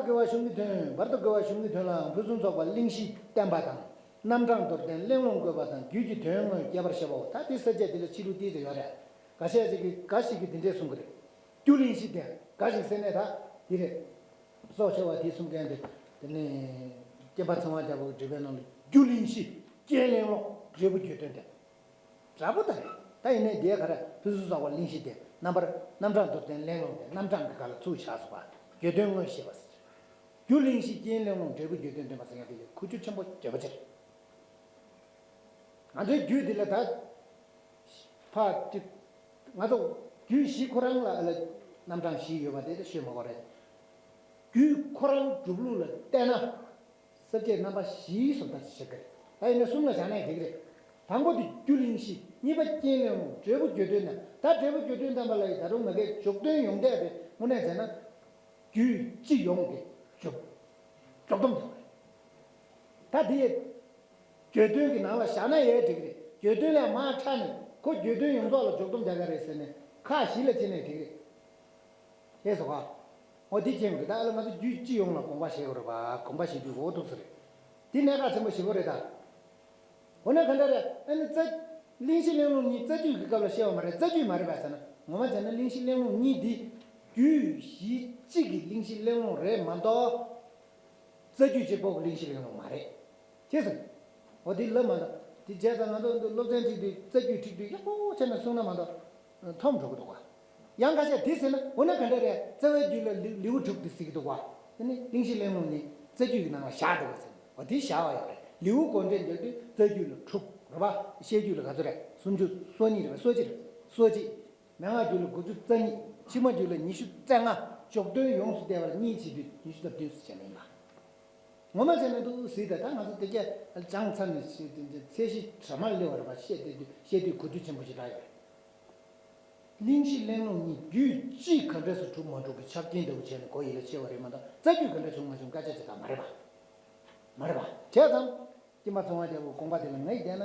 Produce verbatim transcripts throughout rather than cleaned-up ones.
དགེ་བ་གཞུང་གི་དོན། བར་དུ་དགེ་བ་གཞུང་གི་དོན་ལའང་ཕུན་སུམ་ཚོགས་པ་གླེང་གཞི་བསྟན་པ་དང་། རྣམ་གྲངས་མདོར་བསྟན་གླེང་སློང་བཀོད་པ་དང་། རྒྱུད་ཀྱི་དོན་དངོས་རྒྱས་པར་བཤད་པའོ། ད་དེ་ས་བཅད་འདི་ལ་ཕྱི་ལུགས་ཏོག་ཙམ་ཡོད་རེད། འགའ་ཤས་ཅིག་གིས་འགའ་ཞིག་གིས་འདི་འདྲས་གསུང་གི་རེད། རྒྱུ་གླེང་གཞི་དེ་འགའ་ཞིག་ཟེར་ནས་ད་འདི་རེད། སྲོག་ཆེ་བ་དེ་གསུང་མཁན་དེ། དེ་ནས་སྐྱེམས་པ་ཚེ་དབང་རྒྱལ་པོ་གི་འགྲེལ་པའི་ནང་ལ་རྒྱུ་གླེང་གཞི། རྐྱེན་གླེང་སློང་། འབྲས་བུ་རྒྱུད་དོན་དེ། འདྲ་པོ་ད་རེད། ད་ཡིན་ནའི་འདིའི་ག་རེ་ཕུན་སུམ་ཚོགས་པ་གླེང་གཞི་དེ་རྣམ་པར་རྣམ་གྲངས་མདོར་བསྟན་གླེང་སློང་དེ་རྣམ་གྲངས་ཀྱི་སྒང་ལ་ཚུར་བཞག་སོང་བ། རྒྱུད་དོན་དངོས་བཤད་པ་ཟེར། རྒྱུ་གླེང་གཞི། རྐྱེན་གླེང་སློང་། འབྲས་བུ་རྒྱུད་དོན་སྟོན་པ་ཟེར་མཁན་དེ་ལས་ཁུ་བྱུག་ཆེན་པོ་འདྲ་པོ་ཅིག་རེད། ང་ཚོའི་རྒྱུད་འདི་ལ་ད་ཕ་ཅིག་ང་ཚོ་རྒྱུད་བཞི་ཁོ་རང་ལ་ཨ་ལ་རྣམ་གྲངས་བཞི་ཡོད་པ་དེ་ད་ཤོད་མ་དགོས་རེད། རྒྱུད་ཁོ་རང་གྲུབ་ལུགས་ལ་བལྟས་ན། ས་བཅད་རྣམ་པ་བཞིའི་བཟོ་ལྟ་ཞིག་བྱེད་དགོས། ད་ཡིན་ན་གསུམ་ལ་བཞག་ན་འགྲིག་གི་རེད། དང་པོ་དེ་རྒྱུ་གླེང་གཞི། གཉིས་པ་རྐྱེན་གླེང་སློང་། འབྲས་བུ་རྒྱུད་དོན་དང་། ད་འབྲས་བུ་རྒྱུད་དོན་དམ་པ་ལ་ཡི་ད་རུང་ང་གའི་འཇོག་དོན་ཡོངས་གྲགས་དེ་དངོས་གནས་བྱས་ན། རྒྱུད་སྤྱི་ཡོངས་ཀྱི་འཇོག་འཇོག་སྡོམ་རྒྱག་པ་རེད། ད་དེ་བརྗོད་དོན་གྱི་ནང་ལ་བཞག་ན་ཡང་འགྲིག་གི་རེད། བརྗོད་དོན་ལས་མར་ཁྲ་ནས་ཁོ་བརྗོད་དོན་ཡོངས་རྫོགས་ལ་འཇོག་སྡོམ་རྒྱག་གི་རེད་ཟེར་ནས་ཁག་བཞི་ལ་ཕྱེ་ནས་འགྲིག་གི་རེད། ཤེས་སོང་ཨ། འོ་འདི་མཁྱེན་དགོས། ད་ཨ་ལ་ང་ཚོ་རྒྱུད་སྤྱི་ཡོངས་ལ་དགོངས་པ་བཞེས་དགོས་རེད་པ། དགོངས་པ་བཞེས་དུས་འོ་འདུག་ས་རེད། འདི་གནད་འགག་ཆེན་པོ་ཞེ་པོ་རེད་ད། འོ་ན་ག་འདྲ་རེད། ཨ་ནི་རྩ། གླེང་གཞི་གླེང་སློང་གཉིས་རྩ་རྒྱུད་ཀྱི་སྐབས་ལ་བཤད་པ་མ་རེད། རྩ་རྒྱུད་མ་རེད་པ་ཟེར་ན། ངོ་མ་བྱས་ན་གླེང་གཞི་གླེང་སློང་གཉིས་འདི་རྒྱུད་བཞི་གཅིག་གི་གླེང་གཞི་གླེང་སློང་རེད་མ་གཏོགས། རྩ་རྒྱུད་གཅིག་པོ་གི་གླེང་གཞི་གླེང་སློང་མ་རེད། ཅེས་གསུངས། འོ་དེ་ལབ་མ་གཏོགས། དེ་བྱས་ཙང་ང་ཚོ་འདི་སློབ་ཚན་ཁྲིད་དུས་རྩ་རྒྱུད་ཁྲིད་དུས་ཡག་པོ་བྱས་ནས་གསུངས་ན་མ་གཏོགས་མཐོང་མི་འགྲོ་གི་འདུག་ག། ཡང་ཁ་ཤས་དེ་ཟེར་ན། འོ་ན་ག་འདྲ་རེད། རྩ་བའི་རྒྱུད་ལ་ལེའུ་ལེའུ་དྲུག་དེ་ཟེར་གི་འདུག་ག། དེ་ནི་གླེང་གཞི་གླེང་སློང་ནི་རྩ་རྒྱུད་ཀྱི་ནང་ལ་བཞག་འདུག་ག་ཟེར། འོ་དེ་བཞག་པ་ཡོད་རེད། ལེའུ་དགོངས་འགྲེལ་མཇལ་དུས་རྩ་རྒྱུད་ལ་དྲུག་རེད་པ། བཤད་རྒྱུད་ལ་ག་ཚོད་རེད། སུམ་ཅུ་སོ་གཉིས་རེད་པ། སོ་གཅིག་རེད། སོ་གཅིག་མན་ངག་རྒྱུད་ལ་དགུ་བཅུ་རྩ་གཉིས། ཕྱི་མ་རྒྱུད་ལ་ཉི་ཤུ་རྩ་ལྔ། འཇོག་དོན་ཡོངས་སུ་བལྟས་པ་ལ་གཉིས་བྱེད་དུས་ཉི་ཤུ་རྩ་བདུན་ཟེར་བྱས་ནས་ཡིན་པ། ངོ་མ་བྱས་ན་འདུག་ཟེར། ད་ད་ང་ཚོ་དེ་གས་སྦྱངས་ཚར་ནས་ཚད་གཞི་གྲ་མ་སླེབས་པ་རེད་པ། བཤད་དེ་དུས་བཤད་དུས་གོ་རྒྱུ་ཆེན་པོ་ཞེ་དྲག་ཡོད་རེད། གླེང་གཞི་གླེང་སློང་གཉིས་རྒྱུད་སྤྱི་ག་འདྲས་སུ་གྲུབ་མ་གྲུབ་ཀྱི་ཆ་རྐྱེན་འདྲ་བོ་བྱས་ནས་གོ་ཡིད་ལ་ཆེ་བ་རེད་མ་གཏོགས། རྩ་རྒྱུད་ག་འདྲ་བྱུང་མ་བྱུང་སྐད་ཆ་བྱེད་སྟངས་མ་རེད་པ། མ་རེད་པ། བྱས་ཙང་། སྐྱེམས་པ་ཚེ་དབང་རྒྱལ་པོའི་དགོངས་པ་དེ་ལ་ངས་བལྟས་ན་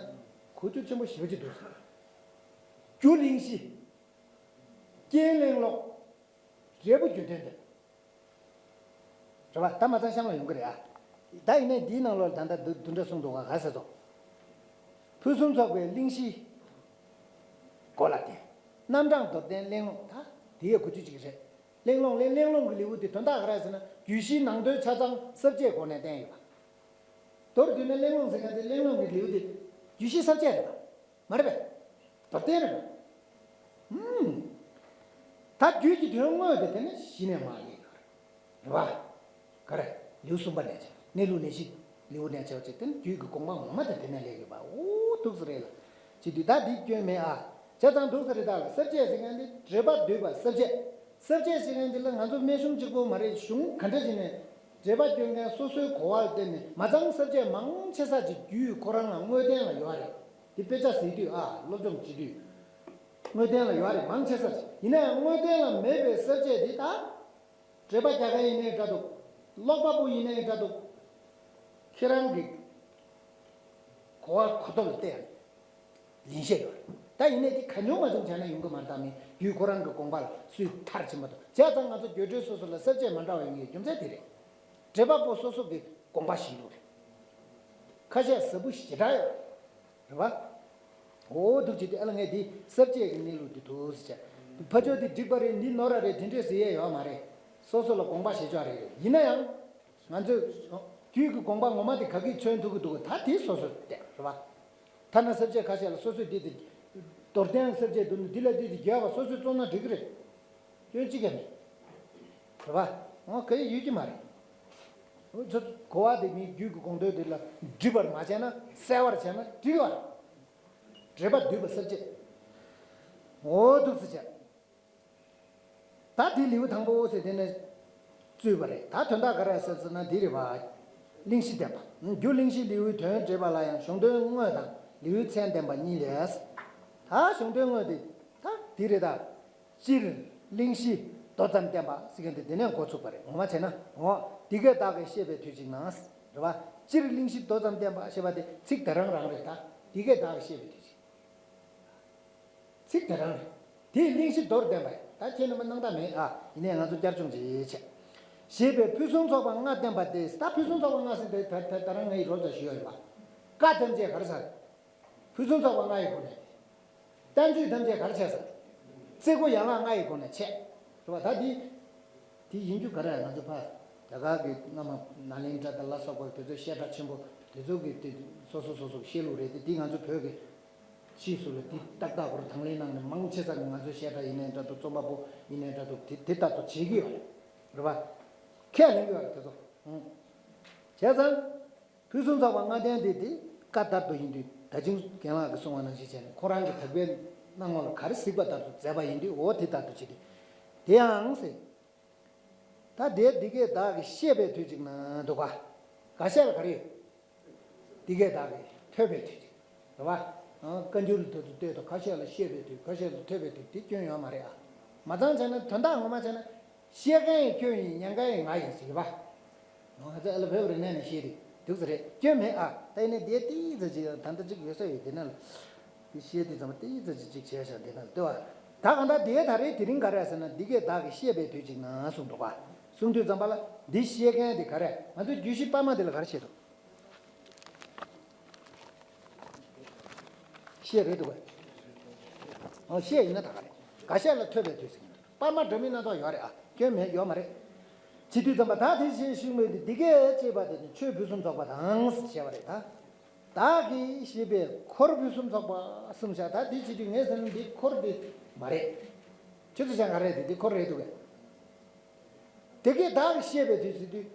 གོ་རྒྱུ་ཆེན་པོ་ཞེ་པོ་ཅིག་འདུག་ཟེར། རྒྱུ་གླེང་གཞི། རྐྱེན་གླེང་སློང་། འབྲས་བུ་རྒྱུད་དོན་དེ། རེད་པ། ད་མ་ཚང་གཤམ་ལ་ཡོང་གི་རེད་ཨ། ད་ཡིན་ནའི་འདིའི་ནང་ལོགས་ལ་ད་ལྟ་འདི་འདི་འདྲ་གསུངས་འདུག་ག། ག་ཟེར་སོང་། ཕུན་སུམ་ཚོགས་པའི་གླེང་གཞི་མགོ་ལ་བརྟེན། རྣམ་གྲངས་མདོར་བསྟན་གླེང་སློང་། ད་དེ་ཡི་གོ་རྒྱུ་གཅིག་རེད། གླེང་སློང་ལས་གླེང་སློང་གི་ལེའུ་དེ་དོན་དག་ག་རེ་ཟེར་ན། རྒྱུད་བཞིའི་ནང་དོན་ཆ་ཚང་ས་བཅད་སྒོ་ནས་བསྟན་ཡོད་པ། མདོར་བསྡུས་ན་གླེང་སློང་ཟེར་མཁན་དེ་གླེང་སློང་གི་ལེའུ་དེ་རྒྱུད་བཞི་ས་བཅད་རེད་པ། མ་རེད་པས། མདོར་བསྟན་རེད་པ། ཨུམ། ད་རྒྱུད་ཀྱི་དོན་དངོས་དེ་དེ་ནས་གཞི་ནས་མར་སླེབས་ཡོད་རེད་པ། ག་རེ། ལེའུ་གསུམ་པ་ནས་བྱས། གནས་ལུགས་གནས་གཞི་ལེའུ་ནས་བྱས་པ་ཅིག་དེ་ནི་རྒྱུད་ཀྱི་དགོངས་པ་ངོ་མ་དེ་དེ་ནས་སླེབས་ཡོད་པ། འོ་འདུག་ས་རེད་ལ། བྱེད་དུས་ད་འདི་སྐྱོན་མེད་ཨ། བྱས་ཙང་འདུག་ས་རེད། ད་ལ་ས་བཅད་ཟེར་མཁན་དེ་འགྲེལ་པ་བསྡུས་པ་ས་བཅད། ས་བཅད་ཟེར་མཁན་དེ་ལ་ང་ཚོ་སྨན་གཞུང་གཅིག་པོ་མ་རེད། གཞུང་ག་འདྲ་ཞིག་ནས་འགྲེལ་པ་སྐྱོན་མཁན་སོ་སོའི་གོ་བ་ལ་བརྟེན་ནས་མ་ཚང་ས་བཅད་མང་ཆེ་ས་ཅིག་རྒྱུད་ཁོ་རང་ལ་དངོས་བསྟན་ལ་ཡོད་རེད། དེ་དཔེ་ཆ་གཟིགས་དུས་ཨ། སློབ་སྦྱོང་བྱེད་དུས་དངོས་བསྟན་ལ་ཡོད་རེད། མང་ཆེ་ས་ཅིག་ཡིན་ན་ཡང་དངོས་བསྟན་ལ་མེད་པའི་ས་བཅད་དེ་ད། འགྲེལ་པ་རྒྱག་མཁན་ཡིན་ནའི་འདྲ་འདུག་ཀློག་པ་པོ་ཡིན་ནའི་འདྲ་འདུག་ཁྱེད་རང་གི་གོ་བ་གོ་རྟོགས་ལ་བལྟས་ཡང་ལེན་བྱས་ཡོད་རེད། ད་ཡིན་ནའི་དེ་གང་བྱུང་མང་བྱུང་བྱས་ན་ཡོང་གི་མ་རེད། ད་མི་རྒྱུད་ཁོ་རང་གི་དགོངས་པ་ལ་སུས་མཐར་ཕྱིན་པ་དང་། བྱས་ཙང་ང་ཚོ་རྒྱུད་སྡེ་སོ་སོ་ལ་ས་བཅད་མ་འདྲ་བ་ཡོང་གི་རྒྱུ་མཚན་དེ་རེད། འགྲེལ་པ་པོ་སོ་སོ་གི་དགོངས་པ་བཞེས་ལུགས་རེད། ཁ་ཤས་ཟབ་པོ་ཞེ་དྲག་ཡོད་རེད་པ། འོ་འདུག་བྱས་དུས་ཨ་ལ་ངས་འདི་ས་བཅད་ཀྱི་གནས་ལུགས་འདི་འདུག་ཟེར་བྱས། ཕར་ཕྱོགས་འདི་འགྲིག་པ་རེད། འདི་ནོར་བ་རེད། དེ་འདྲས་ཟེར་ཡས་ཡོད་མ་རེད། སོ་སོ་ལ་དགོངས་པ་བཞེས་ཕྱོགས་རེ་རེ་ཡིན་ན་ཡང་། ང་ཚོས་རྒྱུད་ཀྱི་དགོངས་པ་ངོ་མ་དེ་ག་གིས་མཚོན་ཐུབ་ཀྱི་འདུག་ག། ད་དེ་སོ་སོས་བལྟས་རེད་པ། ཐ་ན་ས་བཅད་ཁ་ཤས་ལ་སོ་སོས་འདི་དེ། མདོར་བསྟན་ས་བཅད་འདུག་ན་འདི་ལ་འདི་དེ་རྒྱས་པ་སོ་སོས་བརྩོན་ན་འགྲིག་གི་རེད། སྐྱོན་གཅིག་ཀྱང་མེད། རེད་པ། འོ་ག་ཡེ་ཡོད་ཀྱི་མ་རེད། འོ་ཚོ་གོ་བ་དེ་མིའི་རྒྱུད་ཀྱི་དགོངས་དོན་དེ་ལ་འགྲིག་པར་མ་བྱས་ན། གསལ་བར་བྱས་ན་འགྲིག་པ་རེད། འགྲེལ་པ་བསྡུས་པ་ས་བཅད། འོ་འདུག་ཟེར་བྱས། ད་དེ་ལེའུ་དང་པོ་ཟེར་དེ་ནས་བཙུད་པ་རེད། ད་དོན་དག་ག་རེ་ཟེར་ཟེར་ན་འདི་རེད་པ། གླེང་གཞི་བསྟན་པ། རྒྱུ་གླེང་གཞི་ལེའུའི་དོན་འགྲེལ་པ་ལ་ཡང་གཞུང་དོན་དངོས་དང་ལེའུའི་མཚན་བསྟན་པ་གཉིས་ལས། ད་གཞུང་དོན་དངོས་དེ་ད་འདི་རེད་ད། སྤྱིར་གླེང་གཞི་མདོ་ཙམ་བསྟན་པ་ཟེར་མཁན་དེ་དེ་ནས་འགོ་ཚུགས་པ་རེད། ངོ་མ་བྱས་ན། འོ། འདི་སྐད་བདག་གིས་བཤད་པའི་དུས་གཅིག་ན། རེད་པ། སྤྱིར་གླེང་གཞི་མདོ་ཙམ་བསྟན་པ་ཞེས་པ་དེ་ཚིག་དེ་རང་རང་རེད་ད། འདི་སྐད་བདག་གིས་བཤད་པའི་དུས་གཅིག་ཚིག་དེ་རང་རེད། དེས་གླེང་གཞི་མདོར་བསྟན་པ། ད་ཁྱེད་རྣམ་པ་སྣང་དག་མེད་ཨ། ཡིན་ནའི་ང་ཚོ་བསྐྱར་སྦྱོང་ཅིག་བྱས། ཞེས་པའི་ཕུན་སུམ་ཚོགས་པ་ལྔ་བསྟན་པ་སྟེ། ད་ཕུན་སུམ་ཚོགས་པ་ལྔ་ཟེར་དེ་ད་ད་ད་རང་ངས་རོབ་ཙམ་ཞུས་ཡོད་པ། བཀའ་ཐམས་ཅད་ག་རེ་ཟེར། ཕུན་སུམ་ཚོགས་པ་ལྔ་ཡི་སྒོ་ནས། བསྟན་བཅོས་ཐམས་ཅད་ག་རེ་བྱས་ཟེར། རྩེ་དགུ་ཡན་ལག་ལྔ་ཡི་སྒོ་ནས་བྱས། རེད་བ། ད་འདི། དེ་ཡིན་རྒྱུ་ག་རེ། ང་ཚོ་ཕ། རྒྱ་གར་གྱི་སྔ་མ་ནཱ་ལེནྡྲ་དང་ལ་སོགས་པ་དེ་ཚོའི་བཤད་གྲྭ་ཆེན་པོ་དེ་ཚོ་གི་དེ་སོ་སོ་སོ་སོ་གི་བཤད་ལུགས་རེད་དེ། དེ་ང་ཚོ་བོད་ཀྱི་ཕྱིས་སུ་ལ་དེ་ཏག་ཏག་སྐོར་དང་ལེན་གནང་ནས། མང་ཆེ་ས་གི་ང་ཚོའི་བཤད་གྲྭ་ཡིན་ནའི་འདྲ་འདུག་རྩོམ་པ་པོ་ཡིན་ནའི་འདྲ་འདུག་དེ་དེ་ལྟར་དུ་བྱེད་ཀྱི་ཡོད་རེད། རེད་བ། ཁས་ལེན་གྱི་ཡོད་རེད་དེ་ཚོ། ཨང་། བྱས་ཙང་། ཕུན་སུམ་ཚོགས་པ་ལྔ་ལྡན་དེ་དེ་བཀའ་ལྟར་དུ་ཡིན་དུས། ད་ཅིང་རྒན་ལགས་ཀྱིས་གསུངས་པ་ནང་བཞིན་བྱས་ནས། ཁོ་རང་གི་དག་པའི་སྣང་ངོ་ལ་ག་རེ་གཟིགས་པ་ལྟར་དུ་མཛད་པ་ཡིན་དུས། འོ་དེ་ལྟར་དུ་བྱེད་དུས། དེ་ཡང་ཟེར། ད་དེ་འདི་སྐད་བདག་གིས་བཤད་པའི་དུས་གཅིག་ན་འདུག་ག་འགའ་ཤས་ལ་ག་རེ་ཡོད། འདི་སྐད་བདག་གིས་ཐོས་པའི་དུས་གཅིག་རེད་བ། ཨང་། བཀའ་འགྱུར་དེ་ཚོ་ལྟོས་དང་། ཁ་ཤས་ལ་བཤད་པའི་དུས། ཁ་ཤས་ལ་ཐོས་པའི་དུས། དེ་སྐྱོན་ཡོད་མ་རེད་ཨ། མ་ཚང་བྱས་ན། དོན་དག་ངོ་མ་བྱས་ན། བཤད་མཁན་ཡང་ཁྱོད་ཡིན། ཉན་མཁན་ཡང་ང་ཡིན་ཟེར་གྱི་བ། ང་ཚོ་ཨ་ལ་བོད་པ་རེ་གནས་ནས་བཤད་དུས་འདུག་ས་རེད། སྐྱོན་མེད་ཨ། ད་ཡིན་ནའི་དེ་ཏིག་ཙམ་ཅིག་ད་ལྟ་ཅིག་ཡོད་ས་ཡོད། དེ་ན་ལ་དེ་བཤད་དུས་ཙམ་པ་ཏིག་ཙམ་ཅིག་ཅིག་བྱས་ཤག་དེ་ན་ལྟོས་ཨ། ད་གང་ལྟར་དེ་ད་རེས་དེ་རིང་ག་རེ་ཟེར་ན། འདི་སྐད་བདག་གིས་བཤད་པའི་དུས་གཅིག་ན་གསུངས་འདུག་ག་གསུངས་དུས་ཙམ་པ་ལ་འདི་བཤད་མཁན་དེ་ག་རེ། ང་ཚོའི་རྒྱུད་བཞི་པར་མ་དེ་ལ་ག་རེ་བཤད་འདུག་བཤད་རེད་འདུག་གས། ཨོ། བཤད་ཡིན་ན་ད་ག་རེད། འགའ་ཤས་ལ་ཐོས་པའི་དུས་ཟེར་གྱི་འདུག་པར་མ་འདྲ་མིན་སྣ་ཚོགས་ཡོད་རེད་ཨ། སྐྱོན་མེད། ཡོད་མ་རེད། བྱེད་དུས་ཙམ་པ། ད་དེ་བཤད་ཞུས་མོད་དེ། འདི་སྐད་ཅེས་པ་དེ་ནི་ཆོས་ཕུན་སུམ་ཚོགས་པ་དང་ཞེས་པ་རེད་ད། བདག་གིས་ཞེས་པས་འཁོར་ཕུན་སུམ་ཚོགས་པ་གསུངས་ཤག་ད་དེ་བྱེད་དུས་ངས་ཟེར་ན་འདི་འཁོར་དེ་མ་རེད། ཁྱེད་ཚོ་ཅང་ག་རེད་དེ། འདི་འཁོར་རེད་འདུག་གས། དེ་སྐད་བདག་གིས་བཤད་པའི་དུས་ཟེར་དུས།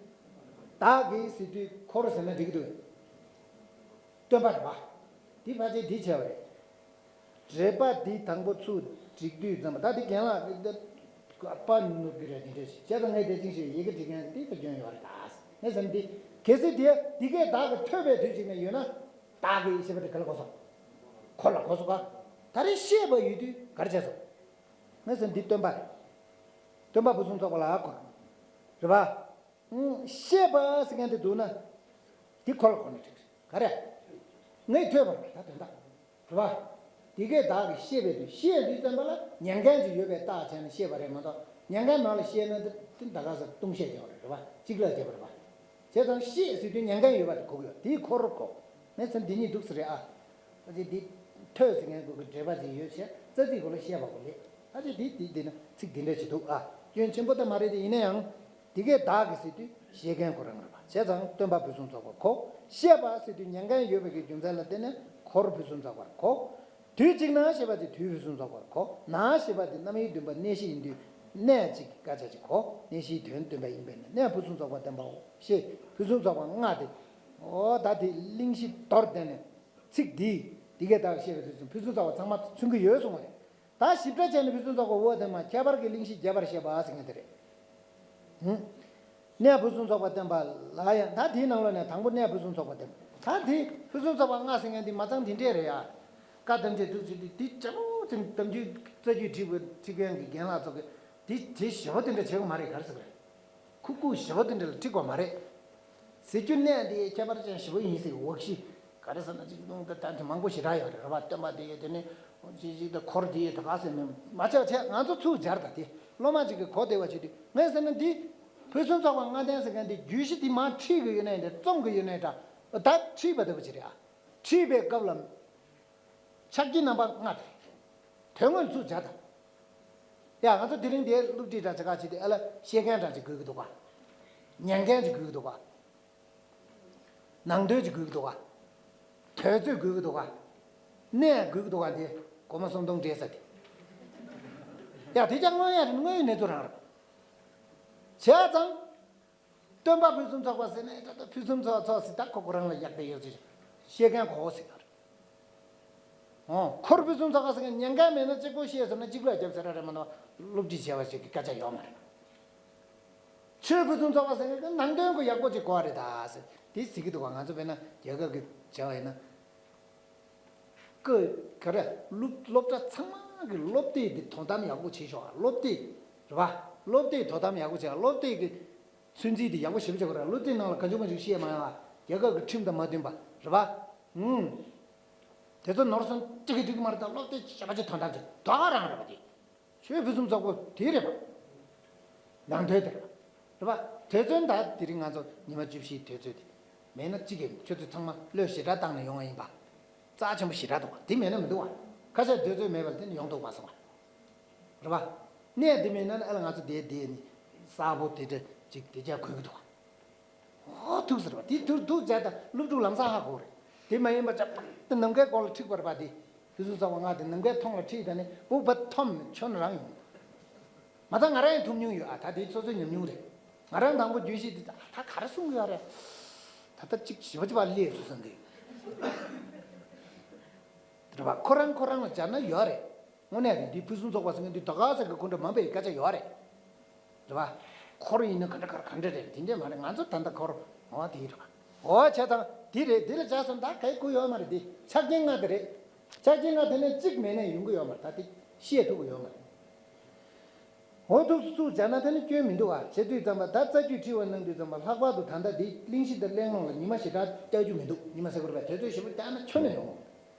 བདག་གིས་ཟེར་དུས་འཁོར་ཟེར་ན་འགྲིག་གི་འདུག་སྟོན་པ་རེད་པ། འདི་ཕལ་ཆེར་འདི་བྱས་པ་རེད། འགྲེལ་པ་འདི་དང་པོ་ཚུར་བསྒྲིགས་དུས་ཙམ་པ། ད་འདི་རྒན་ལགས་ཀྱིས་པར་ནུབ་ཀྱི་རེད། དེ་འདྲ་ཞིག་བྱས་ཙང་ངས་དེ་ཅིག་ཞིག་ཡི་གེ་བྲིས་མཁན་འདི་ཚོ་སྐྱོན་ཡོད་རེད་ད། ངས་ཟེར་ན་འདི་གལ་སྲིད་དེ་འདི་སྐད་བདག་གིས་ཐོས་པའི་དུས་གཅིག་ན་ཡོད་ན། བདག་གིས་ཞེས་པ་དེ་ག་ལ་གོ་སོང་། འཁོར་ལ་གོ་སོང་ག་ད་རེས་བཤད་པ་ཡོད་དུས་ག་རེ་བྱས་སོང་། ངས་ཟེར་ན་འདི་སྟོན་པ་རེད། སྟོན་པ་ཕུན་སུམ་ཚོགས་པ་ལ་འཁོར། རེད་པ། ཨང་། བཤད་པ་ཟེར་མཁན་དེ་འདུག་ན། འདི་འཁོར་ལ་གོ་ན་འགྲིག་ག་རེ། ངས་ཐོས་པ་རེད་ད་དོན་དག་རེད་པ། འདི་སྐད་བདག་གིས་བཤད་པའི་དུས། བཤད་དུས་ཙམ་པ་ལ་ཉན་མཁན་ཅིག་ཡོད་པའི་རྟགས་བྱས་ནས་བཤད་པ་རེད་མ་གཏོགས། ཉན་མཁན་མང་ལ་བཤད་ན་འདི་འདི་ད་ག་ས་ལྟུང་བཤད་བྱས་པ་རེད་རེད་པ། གཅིག་ལ་བྱས་པ་རེད་པ། བྱས་ཙང་བཤད་ཟེར་དུས་ཉན་མཁན་ཡོད་པ་དེ་གོ་གི་ཡོད། དེའི་འཁོར་གོ། ངས་ཟེར་ན་འདི་གཉིས་འདུག་ས་རེད་ཨ། ཨ་ཙི་འདི་ཐོས་ཟེར་མཁན་གོ་གི་འགྲེལ་པ་ཅིག་ཡོད་བྱས། རྩ་ཚིག་གོ་ལ་བཤད་པ་གོ་ལེ། ཨ་ཙི་འདི་འདི་འདི་ན་ཚིག་འདི་འདྲ་ཅིག་འདུག་ཨ། སྐྱོན་ཆེན་པོ་ད་མ་རེད་དེ། ཡིན་ན་ཡང་། འདི་སྐད་བདག་གིས་ཟེར་དུས་བཤད་མཁན་ཁོ་རང་རེད་པ། བྱས་ཙང་སྟོན་པ་ཕུན་སུམ་ཚོགས་པ་གོ། བཤད་པ་ཟེར་དུས་ཉན་མཁན་ཡོད་པའི་གི་རྒྱུ་མཚན་ལ་བརྟེན་ནས་འཁོར་ཕུན་སུམ་ཚོགས་པར་གོ། དུས་གཅིག་ན་ཞེས་པ་དེ་དུས་ཕུན་སུམ་ཚོགས་པར་གོ། ན་ཞེས་པ་དེ་རྣམ་དབྱེ་བདུན་པ་གནས་གཞི་ཡིན་དུས་གནས་གཅིག་གི་སྐད་ཆ་ཅིག་གོ། གནས་གཞིའི་དོན་སྟོན་པ་ཡིན་པས་ན། གནས་ཕུན་སུམ་ཚོགས་པ་སྟོན་པའོ། ཞེས་ཕུན་སུམ་ཚོགས་པ་ལྔ་དེ། འོ་ད་དེ་གླེང་གཞི་མདོར་བསྟན་ནས་ཚིག་འདིས་འདི་སྐད་བདག་གིས་བཤད་པའི་དུས་སུ་ཕུན་སུམ་ཚོགས་པ་ཚང་མ་མཚོན་གྱི་ཡོད་གསུངས་པ་རེད། ད་ཞིབ་ཕྲ་བྱས་ནས་ཕུན་སུམ་ཚོགས་པ་འོ་དེ་མ། ཁྱད་པར་གྱི་གླེང་གཞི་རྒྱས་པར་བཤད་པ་ཟེར་མཁན་དེ་རེད། ཧུམ། གནས་ཕུན་སུམ་ཚོགས་པ་སྟོན་པ་ལ་ཡང་། ད་དེའི་ནང་ལོགས་ནས་དང་པོ་གནས་ཕུན་སུམ་ཚོགས་པ་སྟོན་པ། ད་དེ་ཕུན་སུམ་ཚོགས་པ་ལྔ་ཟེར་མཁན་དེ་མ་ཚང་དེ་འདྲས་རེད་ཡ། བཀའ་ཐམས་ཅད་ཐུགས་རྗེ་ཆེ། དེ་ལྕགས་པོ་ཅིག་གཏམ་རྒྱུད་རྩ་རྒྱུད་ཁྲིད་པའི་ཁྲིད་མཁན་གྱི་རྒན་ལགས་ཚོ་གིས་དེ་དེ་ཞེ་པོ་དེ་འདྲ་བྱེད་དགོས་མ་རེད། ག་རེ་ཟེར་དགོས་རེད། ཁུག་ཁུག་ཞེ་པོ་དེ་འདྲ་ལ་ཁྲིད་དགོས་མ་རེད། ཟེར་རྒྱུ་གནས་དེ་ཁྱད་པར་ཅན་ཞེ་པོ་ཡིན་ཟེར། འོག་གཞི་ག་རེ་ཟེར་ན་ཅིག་ད་ད་དེ་མང་པོ་ཞེ་དྲག་ཡོད་རེད། རེད་པ། སྟོན་པ་དེ་ཡོད། དེ་ནས་ཅིག་ཅིག་ད་འཁོར་དེ་ཡོད། ད་ག་ཟེར་མིན་མ་ཆགས་བྱས། ང་ཚོ་ཚུར་སྦྱར་ད། དེ་སློབ་མ་ཅིག་གིས་གོ་བདེ་བ་བྱེད་དུས། ངས་ཟེར་ན་འདི་ཕུན་སུམ་ཚོགས་པ་ལྔ་ལྡན་ཟེར་མཁན་དེ་རྒྱུད་བཞི་དེ་མར་ཁྲིད་གི་ཡོད་ནའི་འདྲ། རྩོམ་གི་ཡོད་ནའི་འདྲ། ད་ཁྲིད་པ་ལྟ་བུ་ཅིག་རེད་ཨ། ཁྲིད་པའི་སྐབས་ལ་ཕྱག་རྒྱའི་རྣམ་པ་ལྔ་དེ་རེད། དོན་དངོས་ཚུར་སྦྱར་ད། ཡ། ང་ཚོ་དེ་རིང་འདིར་སློབ་ཁྲིད་འདྲ་ཅིག་ག་བྱེད་དུས། ཨ་ལ་བཤད་མཁན་འདྲ་ཅིག་དགོས་ཀྱི་འདུག་ག་ཉན་མཁན་ཅིག་དགོས་ཀྱི་འདུག་ག་ནང་དོན་ཅིག་དགོས་ཀྱི་འདུག་ག་དུས་ཚོད་དགོས་ཀྱི་འདུག་ག་གནས་དགོས་ཀྱི་འདུག་ག་འདི་སྒོར་མོ་སུམ་སྟོང་སྤྲད་ས་དེ། ཡ། དེ་ཀྱང་དངོས་ཡ་རེད། དངོས་ཡོད་གནས་ཚུལ་རང་རེད། བྱས་ཙང་། སྟོན་པ་ཕུན་སུམ་ཚོགས་པ་ཟེར་ནས་ད་ལྟ་ཕུན་སུམ་ཚོགས་ཚོགས་ཟེར། ད་ཁོ་ཁོ་རང་ལ་ཡག་པའི་ཡོད་ཅེས་བཤད་མཁན་གོ་ཟེར་གི་རེད། ཨོ། འཁོར་ཕུན་སུམ་ཚོགས་པ་ཟེར་མཁན་ཉན་མཁན་མེད་ན་གཅིག་པོ་བཤད་ཟེར་ན་གཅིག་ལ་རྒྱབ་ཟེར་ར་རེད་མ་གཏོགས། སློབ་ཁྲིད་བྱས་པ་ཞིག་གི་སྐད་ཆ་ཡོད་མ་རེད། ཆོས་ཕུན་སུམ་ཚོགས་པ་ཟེར་མཁན་གྱི་ནང་དོན་གོ་ཡག་པོ་ཅིག་གོ་བ་རེད་ད་ཟེར། དེ་ཟེར་གི་འདུག་ག་ང་ཚོ་དཔེར་ན་རྒྱ་གར་གྱི་བྱ་བ་ཡིན་ན། ཀ་ག་རེ། སློབ་སློབ་གྲྭ་ཚང་མ་གི་སློབ་དེབ་དེ་དོ་དམ་ཡག་པོ་བྱེད་ཤོག་སློབ་དེབ་རེད་པ། སློབ་དེབ་དོ་དམ་ཡག་པོ་བྱེད། སློབ་དེབ་ཀྱི་ཚོད་འཛིན་དེ་ཡག་པོ་ཞེ་པོ་བྱེད་དགོས་རེད། སློབ་དེབ་ནང་ལ་གང་བྱུང་མང་བྱུང་བཤད་མ་ཡོང་བ། རྒྱ་གར་གྱི་ཁྲིམས་དང་མ་མཐུན་པ་རེད་པ། ཨུམ། དེ་ཚོ་ནོར་སོང་ཅིག་གི་འགྲིག་གི་མ་རེད། ད་སློབ་དེབ་ཞེ་པོ་ཅིག་དོ་དམ་བྱེད། དོ་རང་རེད་པ་དེ། ཆོས་ཕུན་སུམ་ཚོགས་པོ་དེ་རེད་པ། ནང་དོན་དེ་རེད་པ། རེད་པ། དུས་ཚོད་ད་དེ་རིང་ང་ཚོ་ཉི་མ་བཅུ་བཞིའི་དུས་ཚོད་དེ་མེད་ན་གཅིག་གི་ཁྱོད་ཚོ་ཚང་མ་བློས་ཞེ་དྲག་བཏང་ནས་ཡོང་བ་ཡིན་པ། རྩ་ཆེན་པོ་ཞེ་དྲག་འདུག་བ། དེ་མེད་ན་མི་འདུག་བ། ཁ་ཤས་དུས་ཚོད་མེད་པར་དེ་ནི་ཡོང་ཐུབ་མ་སོང་བ། རེད་པ། གནས་དེ་མེད་ན་ཨ་ལ་ང་ཚོ་དེ་དེ་ནི་གསར་པོ་དེ་འདྲ་ཅིག་དེ་རྒྱ་གོན་གི་འདུག་བ། ཨོ་ཐུགས་ཟེར་བ་དེ་ཐུགས་ཐུགས་བྱས་ད་སློབ་ཕྲུག་ལམ་སང་ཧ་གོ་རེད། དེ་མ་ཡིན་པ་ཅག་དེ་ནམ་མཁའི་སྐོར་ལ་འཁྲིག་པར་པ་དེ། དུས་སུ་ཚ་བ་ང་དེ་ནམ་མཁའི་མཐོངས་ལ་འཁྲིག་ད་ནི་སྦུག་པ་འཐོམ་ནས་ཆོ་ན་རང་ཡོང་། མ་ད་ང་རང་ཡང་ཐུབ་མྱོང་ཡོད་ཨ། ད་དེ་སོ་སོའི་ཉམས་མྱོང་རེད། ང་རང་དང་པོ་རྒྱུད་བཤད་དེ་ད་ག་རེ་གསུང་གི་ཡོད་རེད། ད་ལྟ་གཅིག་ཞི་བ་གཅིག་པ་སླེབས་སོང་བསམ་གི། རེད་པ། ཁོ་རང་ཁོ་རང་ལ་སྦྱར་ན་ཡོད་རེད། དངོས་གནས་རེད། འདི་ཕུན་སུམ་ཚོགས་པ་ཟེར་མཁན་འདི་ད་ག་ཟེར་གི་སྐུ་འདྲ་མང་པོའི་སྐད་ཆ་ཡོད་རེད། རེད་པ། འཁོར་ཡིན་ན་ག་འདྲ་ག་ག་འདྲ་རེད། དེ་འདྲས་མ་རེད། ང་ཚོ་ད་ལྟ་འཁོར་འོ་དེ་རེད་པ། འོ་བྱས་ཙང་དེ་རེད། དེ་ལ་བྱས་སོང་ད་གའི་སྐུ་ཡོད་མ་རེད། དེ་ཆ་རྐྱེན་ལྔ་དེ་རེད། ཆ་རྐྱེན་ལྔ་དེ་ནས་གཅིག་མེད་ན་ཡོང་གི་ཡོད་མ་རེད། ད་དེ་བཤད་ཐུབ་ཀྱི་ཡོད་མ་རེད། འོ་ཐུགས་སུ་སུ་བྱས་ན་དེ་ནི་སྐྱོན་མི་འདུག་ཨ། བྱེད་དུས་ཙམ་པ་ད་རྩ་རྒྱུད་འཁྲིལ་བ་གནང་དུས་ཙམ་པ་ལྷག་པར་དུ་ད་ལྟ་འདི་གླེང་གཞི་དང་གླེང་སློང་ལ་ཉི་མ་ཞེ་དྲག་བརྒྱབ་རྒྱུ་མི་འདུག་ཉི་མ་ཟེར་དགོས་རེད་པས། དུས་ཚོད་ཞེ་པོ་བརྒྱབ་ན་ཆོ་ནས་ཡོང་།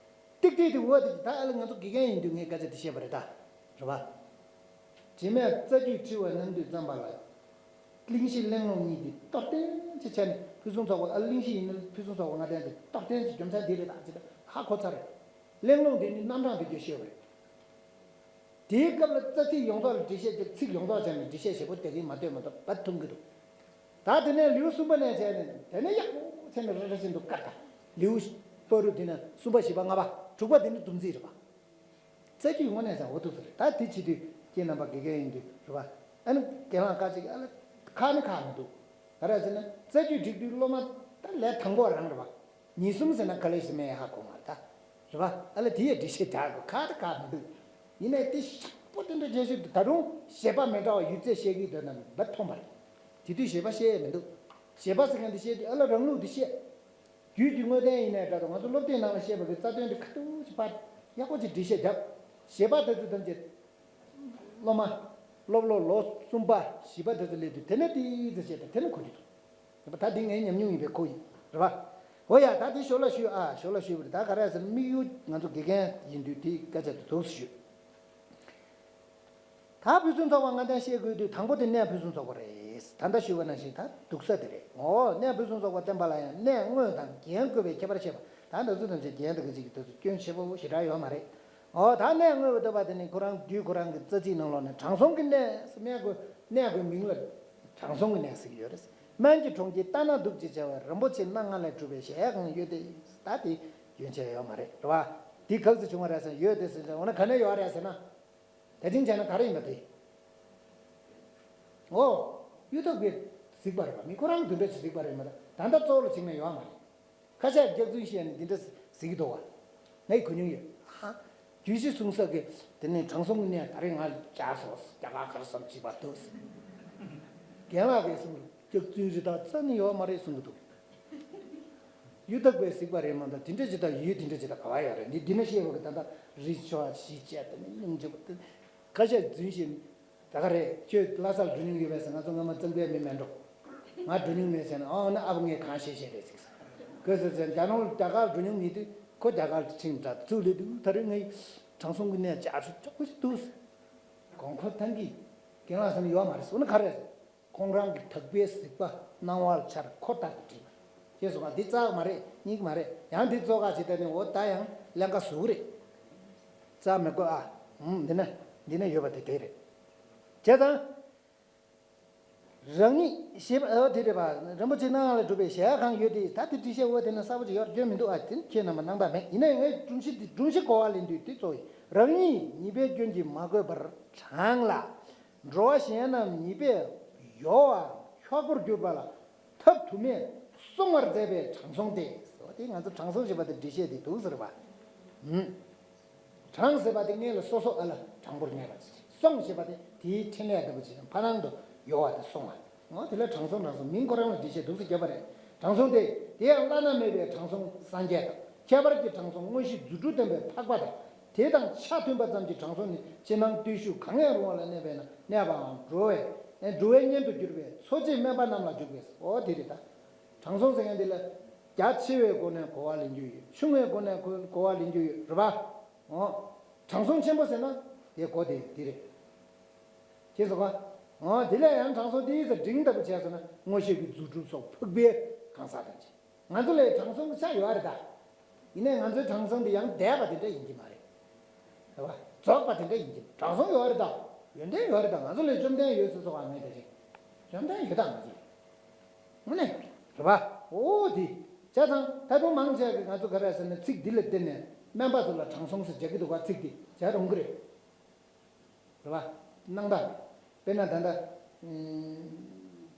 ཏིག་ཏིག་ཏིག་འོ་དེ་ད་ཨ་ལ་ང་ཚོ་དགེ་རྒན་ཡིན་དུས་ངས་སྐད་ཆ་དེ་བཤད་པ་རེད་ད། རེད་པ། རྗེས་མས་རྩ་རྒྱུད་འཁྲིལ་བ་གནང་དུས་ཙམ་པ་ལ། གླེང་གཞི་གླེང་སློང་གཉིས་དེ་སྟོབས་ལྡན་གྱི་ཆ་ནས་ཕུན་སུམ་ཚོགས་པ་ཨ་གླེང་གཞི་ཡིན་ན་ཕུན་སུམ་ཚོགས་པ་ལྔ་ལྡན་དེ་སྟོབས་ལྡན་གྱི་རྒྱུ་མཚན་འདི་རེད་ད་ཅེས་ཧ་གོ་ཚར་རེད། གླེང་སློང་དེ་ནི་རྣམ་གྲངས་དེ་རྒྱུ་ཤེས་པ་རེད། དེའི་སྐབས་ལ་རྩ་ཚིག་ཡོངས་རྫོགས་ལ་འགྲེལ་བཤད་ཀྱི་ཚིག་ཡོངས་རྫོགས་བྱས་ནས་འགྲེལ་བཤད་ཞེ་པོ་རྒྱག་གིན་མ་ལྟོས་མ་གཏོགས་བར་ཐུང་གི་འདུག་ད་དེ་ནས་ལེའུ་གསུམ་པ་ནས་བྱས་ནས་དེ་ནས་ཡག་པོ་བྱས་ནས་ར་ར་བཞིན་དུ་བཀར་ད། ལེའུ་བར་དུ་དེ་ནས་གསུམ་པ་བཞི་པ་ལྔ་པ་དྲུག་པ་དེ་ནི་བསྡོམས་རྩིས་རེད་པ། རྩ་རྒྱུད་དངོས་གནས་ཀྱང་འོ་ཐུག་ས་རེད། ད་དེ་བྱེད་དུས་ཁྱེད་རྣམ་པ་དགེ་རྒན་ཡིན་དུས་རེད་པ། ཨ་ནི་རྒན་ལགས་ཁ་ཅིག་ཨ་ལ་ཁག་ནི་ཁག་མི་འདུག་ག་རེ་ཟེར་ན་རྩ་རྒྱུད་སྒྲིག་དུས་སློབ་མ་ད་ལས་དང་པོ་རང་རེད་པ། ཉིས་གསུམ་ཟེར་ན་ག་ལེ་ཞིག་མེད་ཧ་གོ་མ་རེད་ད། རེད་པ། ཨ་ལ་དེ་ཡས་འགྲེལ་བཤད་རྒྱག་དགོས་ཁག་ད་ཁག་མི་འདུག་ཡིན་ནའི་དེ་ཤག་པོ་དེ་འདྲ་རྒྱལ་ཤོས་དུ་ད་རུང་བཞེད་པ་མི་འདྲ་བ་ཡོད་ཚད་བཤད་གི་འདོད་ན་མི་མཐོང་པ་རེད། དེ་དུས་བཞེད་པ་བཤད་ཡས་མི་འདུག་བཞེད་པ་ཟེར་མཁན་དེ་བཤད་དུས་ཨ་ལ་རང་ལུགས་དེ་བཤད། རྒྱུད་ཀྱི་དངོས་བསྟན་ཡིན་ནའི་འདྲ་དང་ང་ཚོ་སློབ་དེབ་ནང་ལ་བཤད་པ་གི་རྩ་དོན་དེ་ཁ་ཐུག་ཅིག་ཕར་ཡག་པོ་ཅིག་འགྲེལ་བཤད་བརྒྱབ། བཞེད་པ་དེ་ཚོ་ཐམས་ཅད་སློབ་མ་སློབ་ལོ་ལོ་གསུམ་པ་བཞི་པ་དེ་ཚོ་སླེབས་དུས་དེ་ནས་ཏིག་ཙམ་བཤད་པ་དེ་ནི་གོ་རྒྱུ་འདུག་ད་འདི་ངའི་ཉམས་མྱོང་ཡིན་པས་ཁོ་ཡིན་རེད་པ། འོ་ཡ་ད་འདི་ཞོར་ལ་ཞུས་ཨ། ཞོར་ལ་ཞུས་པ་རེད། ད་ག་རེ་ཟེར་ན་དམིགས་ཡུལ་ང་ཚོ་དགེ་རྒན་ཡིན་དུས་དེའི་སྐད་ཆ་དེ་ཐུགས་སུ་ཞུས། ད་ཕུན་སུམ་ཚོགས་པ་ལྔ་ལྡན་བཤད་དགོས་དུས་དང་པོ་དེ་གནས་ཕུན་སུམ་ཚོགས་པ་རེད། ད་ལྟ་ཞུས་པ་ནང་བཞིན་ད་འདུག་ས་དེ་རེད། འོ་གནས་ཕུན་སུམ་ཚོགས་པ་བསྟན་པ་ལ་ཡང་གནས་དངོས་དང་རྒྱན་བཀོད་པའི་ཁྱད་པར་བཤད་པ། ད་འདི་ཚོ་ཐམས་ཅད་རྒྱན་དང་གི་ཅིག་གི་དུས་སུ་སྐྱོན་ཆེ་པོ་ཞེ་དྲག་ཡོད་མ་རེད། འོ་ད་གནས་དངོས་པོ་བསྟན་པ་དེ་ནི་ཁོ་རང་རྒྱུད་ཁོ་རང་གི་རྩ་ཚིག་ནང་ལོགས་ནས་དྲང་སྲོང་གི་གནས་སུ་གནས་དགོས། གནས་དགོས་མིང་ལ་དྲང་སྲོང་གི་གནས་ཟེར་གྱི་ཡོད་རེད། སྨན་གྱི་གྲོང་ཁྱེར་ལྟ་ན་སྡུག་ཅེས་བྱ་བའི་རིན་པོ་ཆེ་སྣ་ལྔ་ལས་གྲུབ་པའི་གཞལ་ཡས་ཁང་ཡོད་དེ། ད་དེ་རྒྱུན་ཆད་ཡོད་མ་རེད་རེད་བ། དེ་ག་ཚོད་བྱུང་བ་རེད་ཟེར་ན་ཡོད་དེ་ཟེར་ན་འོ་ན་ག་ནས་ཡོད་རེད་ཟེར་ན། ད་ཅིང་བྱས་ན་ག་རེ་ཡིན་པ་དེ། འོ། གཡུ་ཐོག་གིས་གཟིགས་པ་རེད་པ། མི་ཁོ་རང་དེ་འདྲ་ཞིག་གཟིགས་པ་རེད་མ་གཏོགས་ད་ལྟ་གཙོ་བོ་ལ་བྱེད་མཁན་ཡོད་མ་རེད། ཁ་ཤས་སྐྱག་རྫུན་བཤད་ནས་འདི་འདྲ་གཟིགས་ཀྱི་འདུག་བ། ངས་གོ་མྱོང་ཡོད། ཨ། རྒྱུད་བཞི་གསུང་ས་གི་དེ་ནས་དྲང་སྲོང་གི་གནས་ད་རེས་ང་བཅར་སོང་། རྒྱ་གར་གར་སོང་ཅིག་པ་འདུག་རྒན་ལགས་ཀྱིས་གསུངས། སྐྱག་རྫུན་རི་དྭགས་རྩ་ནས་ཡོད་མ་རེད་གསུང་གི་འདུག་གཡུ་ཐོག་པས་གཟིགས་པ་རེད་མ་གཏོགས་དེ་འདྲ་ཅིག་དང་ཡུལ་དེ་འདྲ་ཅིག་དང་ག་བ་ཡོད་རེད། འདི་འདི་ན་བཤད་པ་གི་ད་ལྟ་རི་ཆོག་གཞིས་བྱས་དེ་ནས་སྙིང་རྗེ་པོ་དེ་ཁ་ཤས་རྫུན་བཤད་ནི། ད་ག་རེད། ཁྱོད་ལྷ་སར་འགྲོ་མྱོང་ཡོད་པས་ཟེར། ང་ཚོ་སྔ་མ་གཙང་པའི་མི་མེད་འགྲོ། ང་འགྲོ་མྱོང་མེད་ཟེར་ན། ཨོ་ན་ཨ་ཕ་ངས་གང་བཤད་བཤད་རེད་ཟེར། ག་ཟེར་ཟེར་རྒྱ་ནང་རྒྱ་གར་འགྲོ་མྱོང་མེད་དུས་ཁོ་རྒྱ་གར་ཕྱིན་འདྲ་ཚུགས་ལེ་དུས་ད་རེས་ངས་དྲང་སྲོང་གི་གནས་བཅར་ཤོག་ཅོག་པོ་ཞིག་འདུག་གོང་ཁོ་ཐང་གི་རྒན་ལགས་ཟེར་ན་ཡོད་མ་རེད་ཟེར། འོ་ན་ག་རེ་རེད། ཁོང་རང་གི་དག་པའི་གཟིགས་པ་སྣང་བ་འཆར་ཁོ་ལྟར་དུ་བྲིས་པ། ཅེས་སོགས་པ་འདི་རྩ་མ་རེད། གཉིས་ཀྱི་མ་རེད། ཡང་འདི་ཙོག་ཁ་ཅིག་ད་ནི་འོ་ད་ཡང་ཀླན་ཀ་ཟུག་རེད། རྩ་མི་དགོས་ཨ། ཧུམ་འདི་ན་འདི་ན་ཡོད་པ་དེ་དེ་རེད། བྱས་ཙང་། རང་ཉིད་ཞེས་པ་འོ་དེ་རེད་པ། རིན་པོ་ཆེ་སྣ་ལྔ་ལས་གྲུབ་པའི་གཞལ་ཡས་ཁང་ཡོད་དེ། ད་དེ་འགྲེལ་བཤད་འོ་དེ་ན་གསལ་པོ་ཅིག་ཡོད་སྐྱོན་མི་འདུག་ཨ། དེ་ཁྱེད་རྣམ་པ་སྣང་དག་མེད། ཡིན་ན་ཡང་ངས་སྒྲོམ་གཞི་འདི་སྒྲོམ་གཞི་གོ་བ་ལེན་དུས་དེ་གཙོ་བོ་ཡིན། རང་ཉིད་ཉེས་པའི་སྐྱོན་གྱིས་མ་གོས་པར་དྲངས་ལ། འགྲོ་བ་གཞན་རྣམས་ཉེས་པས་གཡོ་བ་ཁྱོག་པོར་གྱུར་པ་ལ་ཐབས་དུ་མས་སྲུང་བར་མཛད་པའི་དྲང་སྲོང་སྟེ། འོ་དེ་ང་ཚོ་དྲང་སྲོང་ཞེས་པ་དེ་འགྲེལ་བཤད་དེ་འདུག་ཟེར་བ། ཧུམ། དྲང་ཟེར་བ་དེ་སྔོན་ལ་སོ་སོ་ཨ་ལ་དྲང་པོར་གནས་པ། སྲུང་ཞེས་པ་དེ་དེའི་འཕྲིན་ལས་ལྟ་བུ་ཅིག་དང་ཕ་རང་དུ་ཡོད་པ་དེ་སྲུང་བ། འོ་དེ་ལ་དྲང་སྲོང་དྲང་སྲོང་མིང་ཁོ་རང་ལ་འགྲེལ་བཤད་འདུག་སེ་བརྒྱབ་པ་རེད། དྲང་སྲོང་སྟེ། དེ་ཡང་བླ་ན་མེད་པའི་དྲང་སྲོང་སངས་རྒྱས་དང་། ཁྱད་པར་གྱི་དྲང་སྲོང་མངོན་ཤེས་རྫུ་འཕྲུལ་ལྡན་པའི་འཕགས་པ་དང་། དེ་དང་ཕྱག་མཐུན་པ་ཙམ་གྱི་དྲང་སྲོང་ནི་ཕྱི་ནང་བརྟུལ་ཞུགས་གང་ཡང་རུང་བ་ལ་གནས་པས་ན་གནས་པའམ་འགྲོ་བའི་འགྲོ་བའི་གཉེན་དུ་གྱུར་པའི་འཚོ་བྱེད་དམན་པ་རྣམས་ལ་འཇུག་པས། འོ་དེ་རེད་ད། དྲང་སྲོང་ཟེར་མཁན་དེ་ལ་རྒྱ་ཆེ་བའི་སྒོ་ནས་གོ་བ་ལེན་རྒྱུ་ཡོད། ཆུང་བའི་སྒོ་ནས་གོ་གོ་བ་ལེན་རྒྱུ་ཡོད་རེད་པ། འོ། དྲང་སྲོང་ཆེན་པོ་ཟེར་ན་དེ་གོ་དེ་འདི་རེད། ཅེས་སོགས་པ། འོ་དེ་ལས་ཡང་དྲང་སྲོང་དེའི་ས་འབྲིང་ལྟ་བུ་བྱས་སོང་ན་མངོན་ཤེས་ཀྱི་རྫུ་འཕྲུལ་སོགས་ཕུག་པའི་གང་ཟག་དང་བཅས། ང་ཚོ་ལ་དྲང་སྲོང་གི་ཆ་ཡོད་རེད་ད། ཡིན་ནའི་ང་ཚོའི་དྲང་སྲོང་དེ་ཡང་འདས་པ་དེ་འདྲ་ཡིན་གྱི་མ་རེད། རེད་པ། རྫོགས་པ་དེ་འདྲ་ཡིན་གྱི་མ་རེད། དྲང་སྲོང་ཡོད་རེད་ད། ཡོན་ཏན་ཡོད་རེད་ད། ང་ཚོ་ལ་བཅོམ་ལྡན་འོད་ཟེར་སོགས་ཨ་མེད་དེ་རེད། བཅོམ་ལྡན་ཡོད་ད་ང་ཚོ་ལ། དངོས་གནས་རེད་པ། འོ་དེ། བྱས་ཙང་ད་དུང་མང་ཆེ་གི་ང་ཚོ་ག་རེ་ཟེར་ན་ཚིག་འདི་ལ་བརྟེན་ནས་སྨན་པ་ཚོ་ལ་དྲང་སྲོང་ཟེར་རྒྱག་གི་འདུག་ག་ཚིག་འདི་བྱ་རུང་གི་རེད། རེད་པ། སྣང་དག་དཔེར་ན་ད་ལྟ་ཨུམ་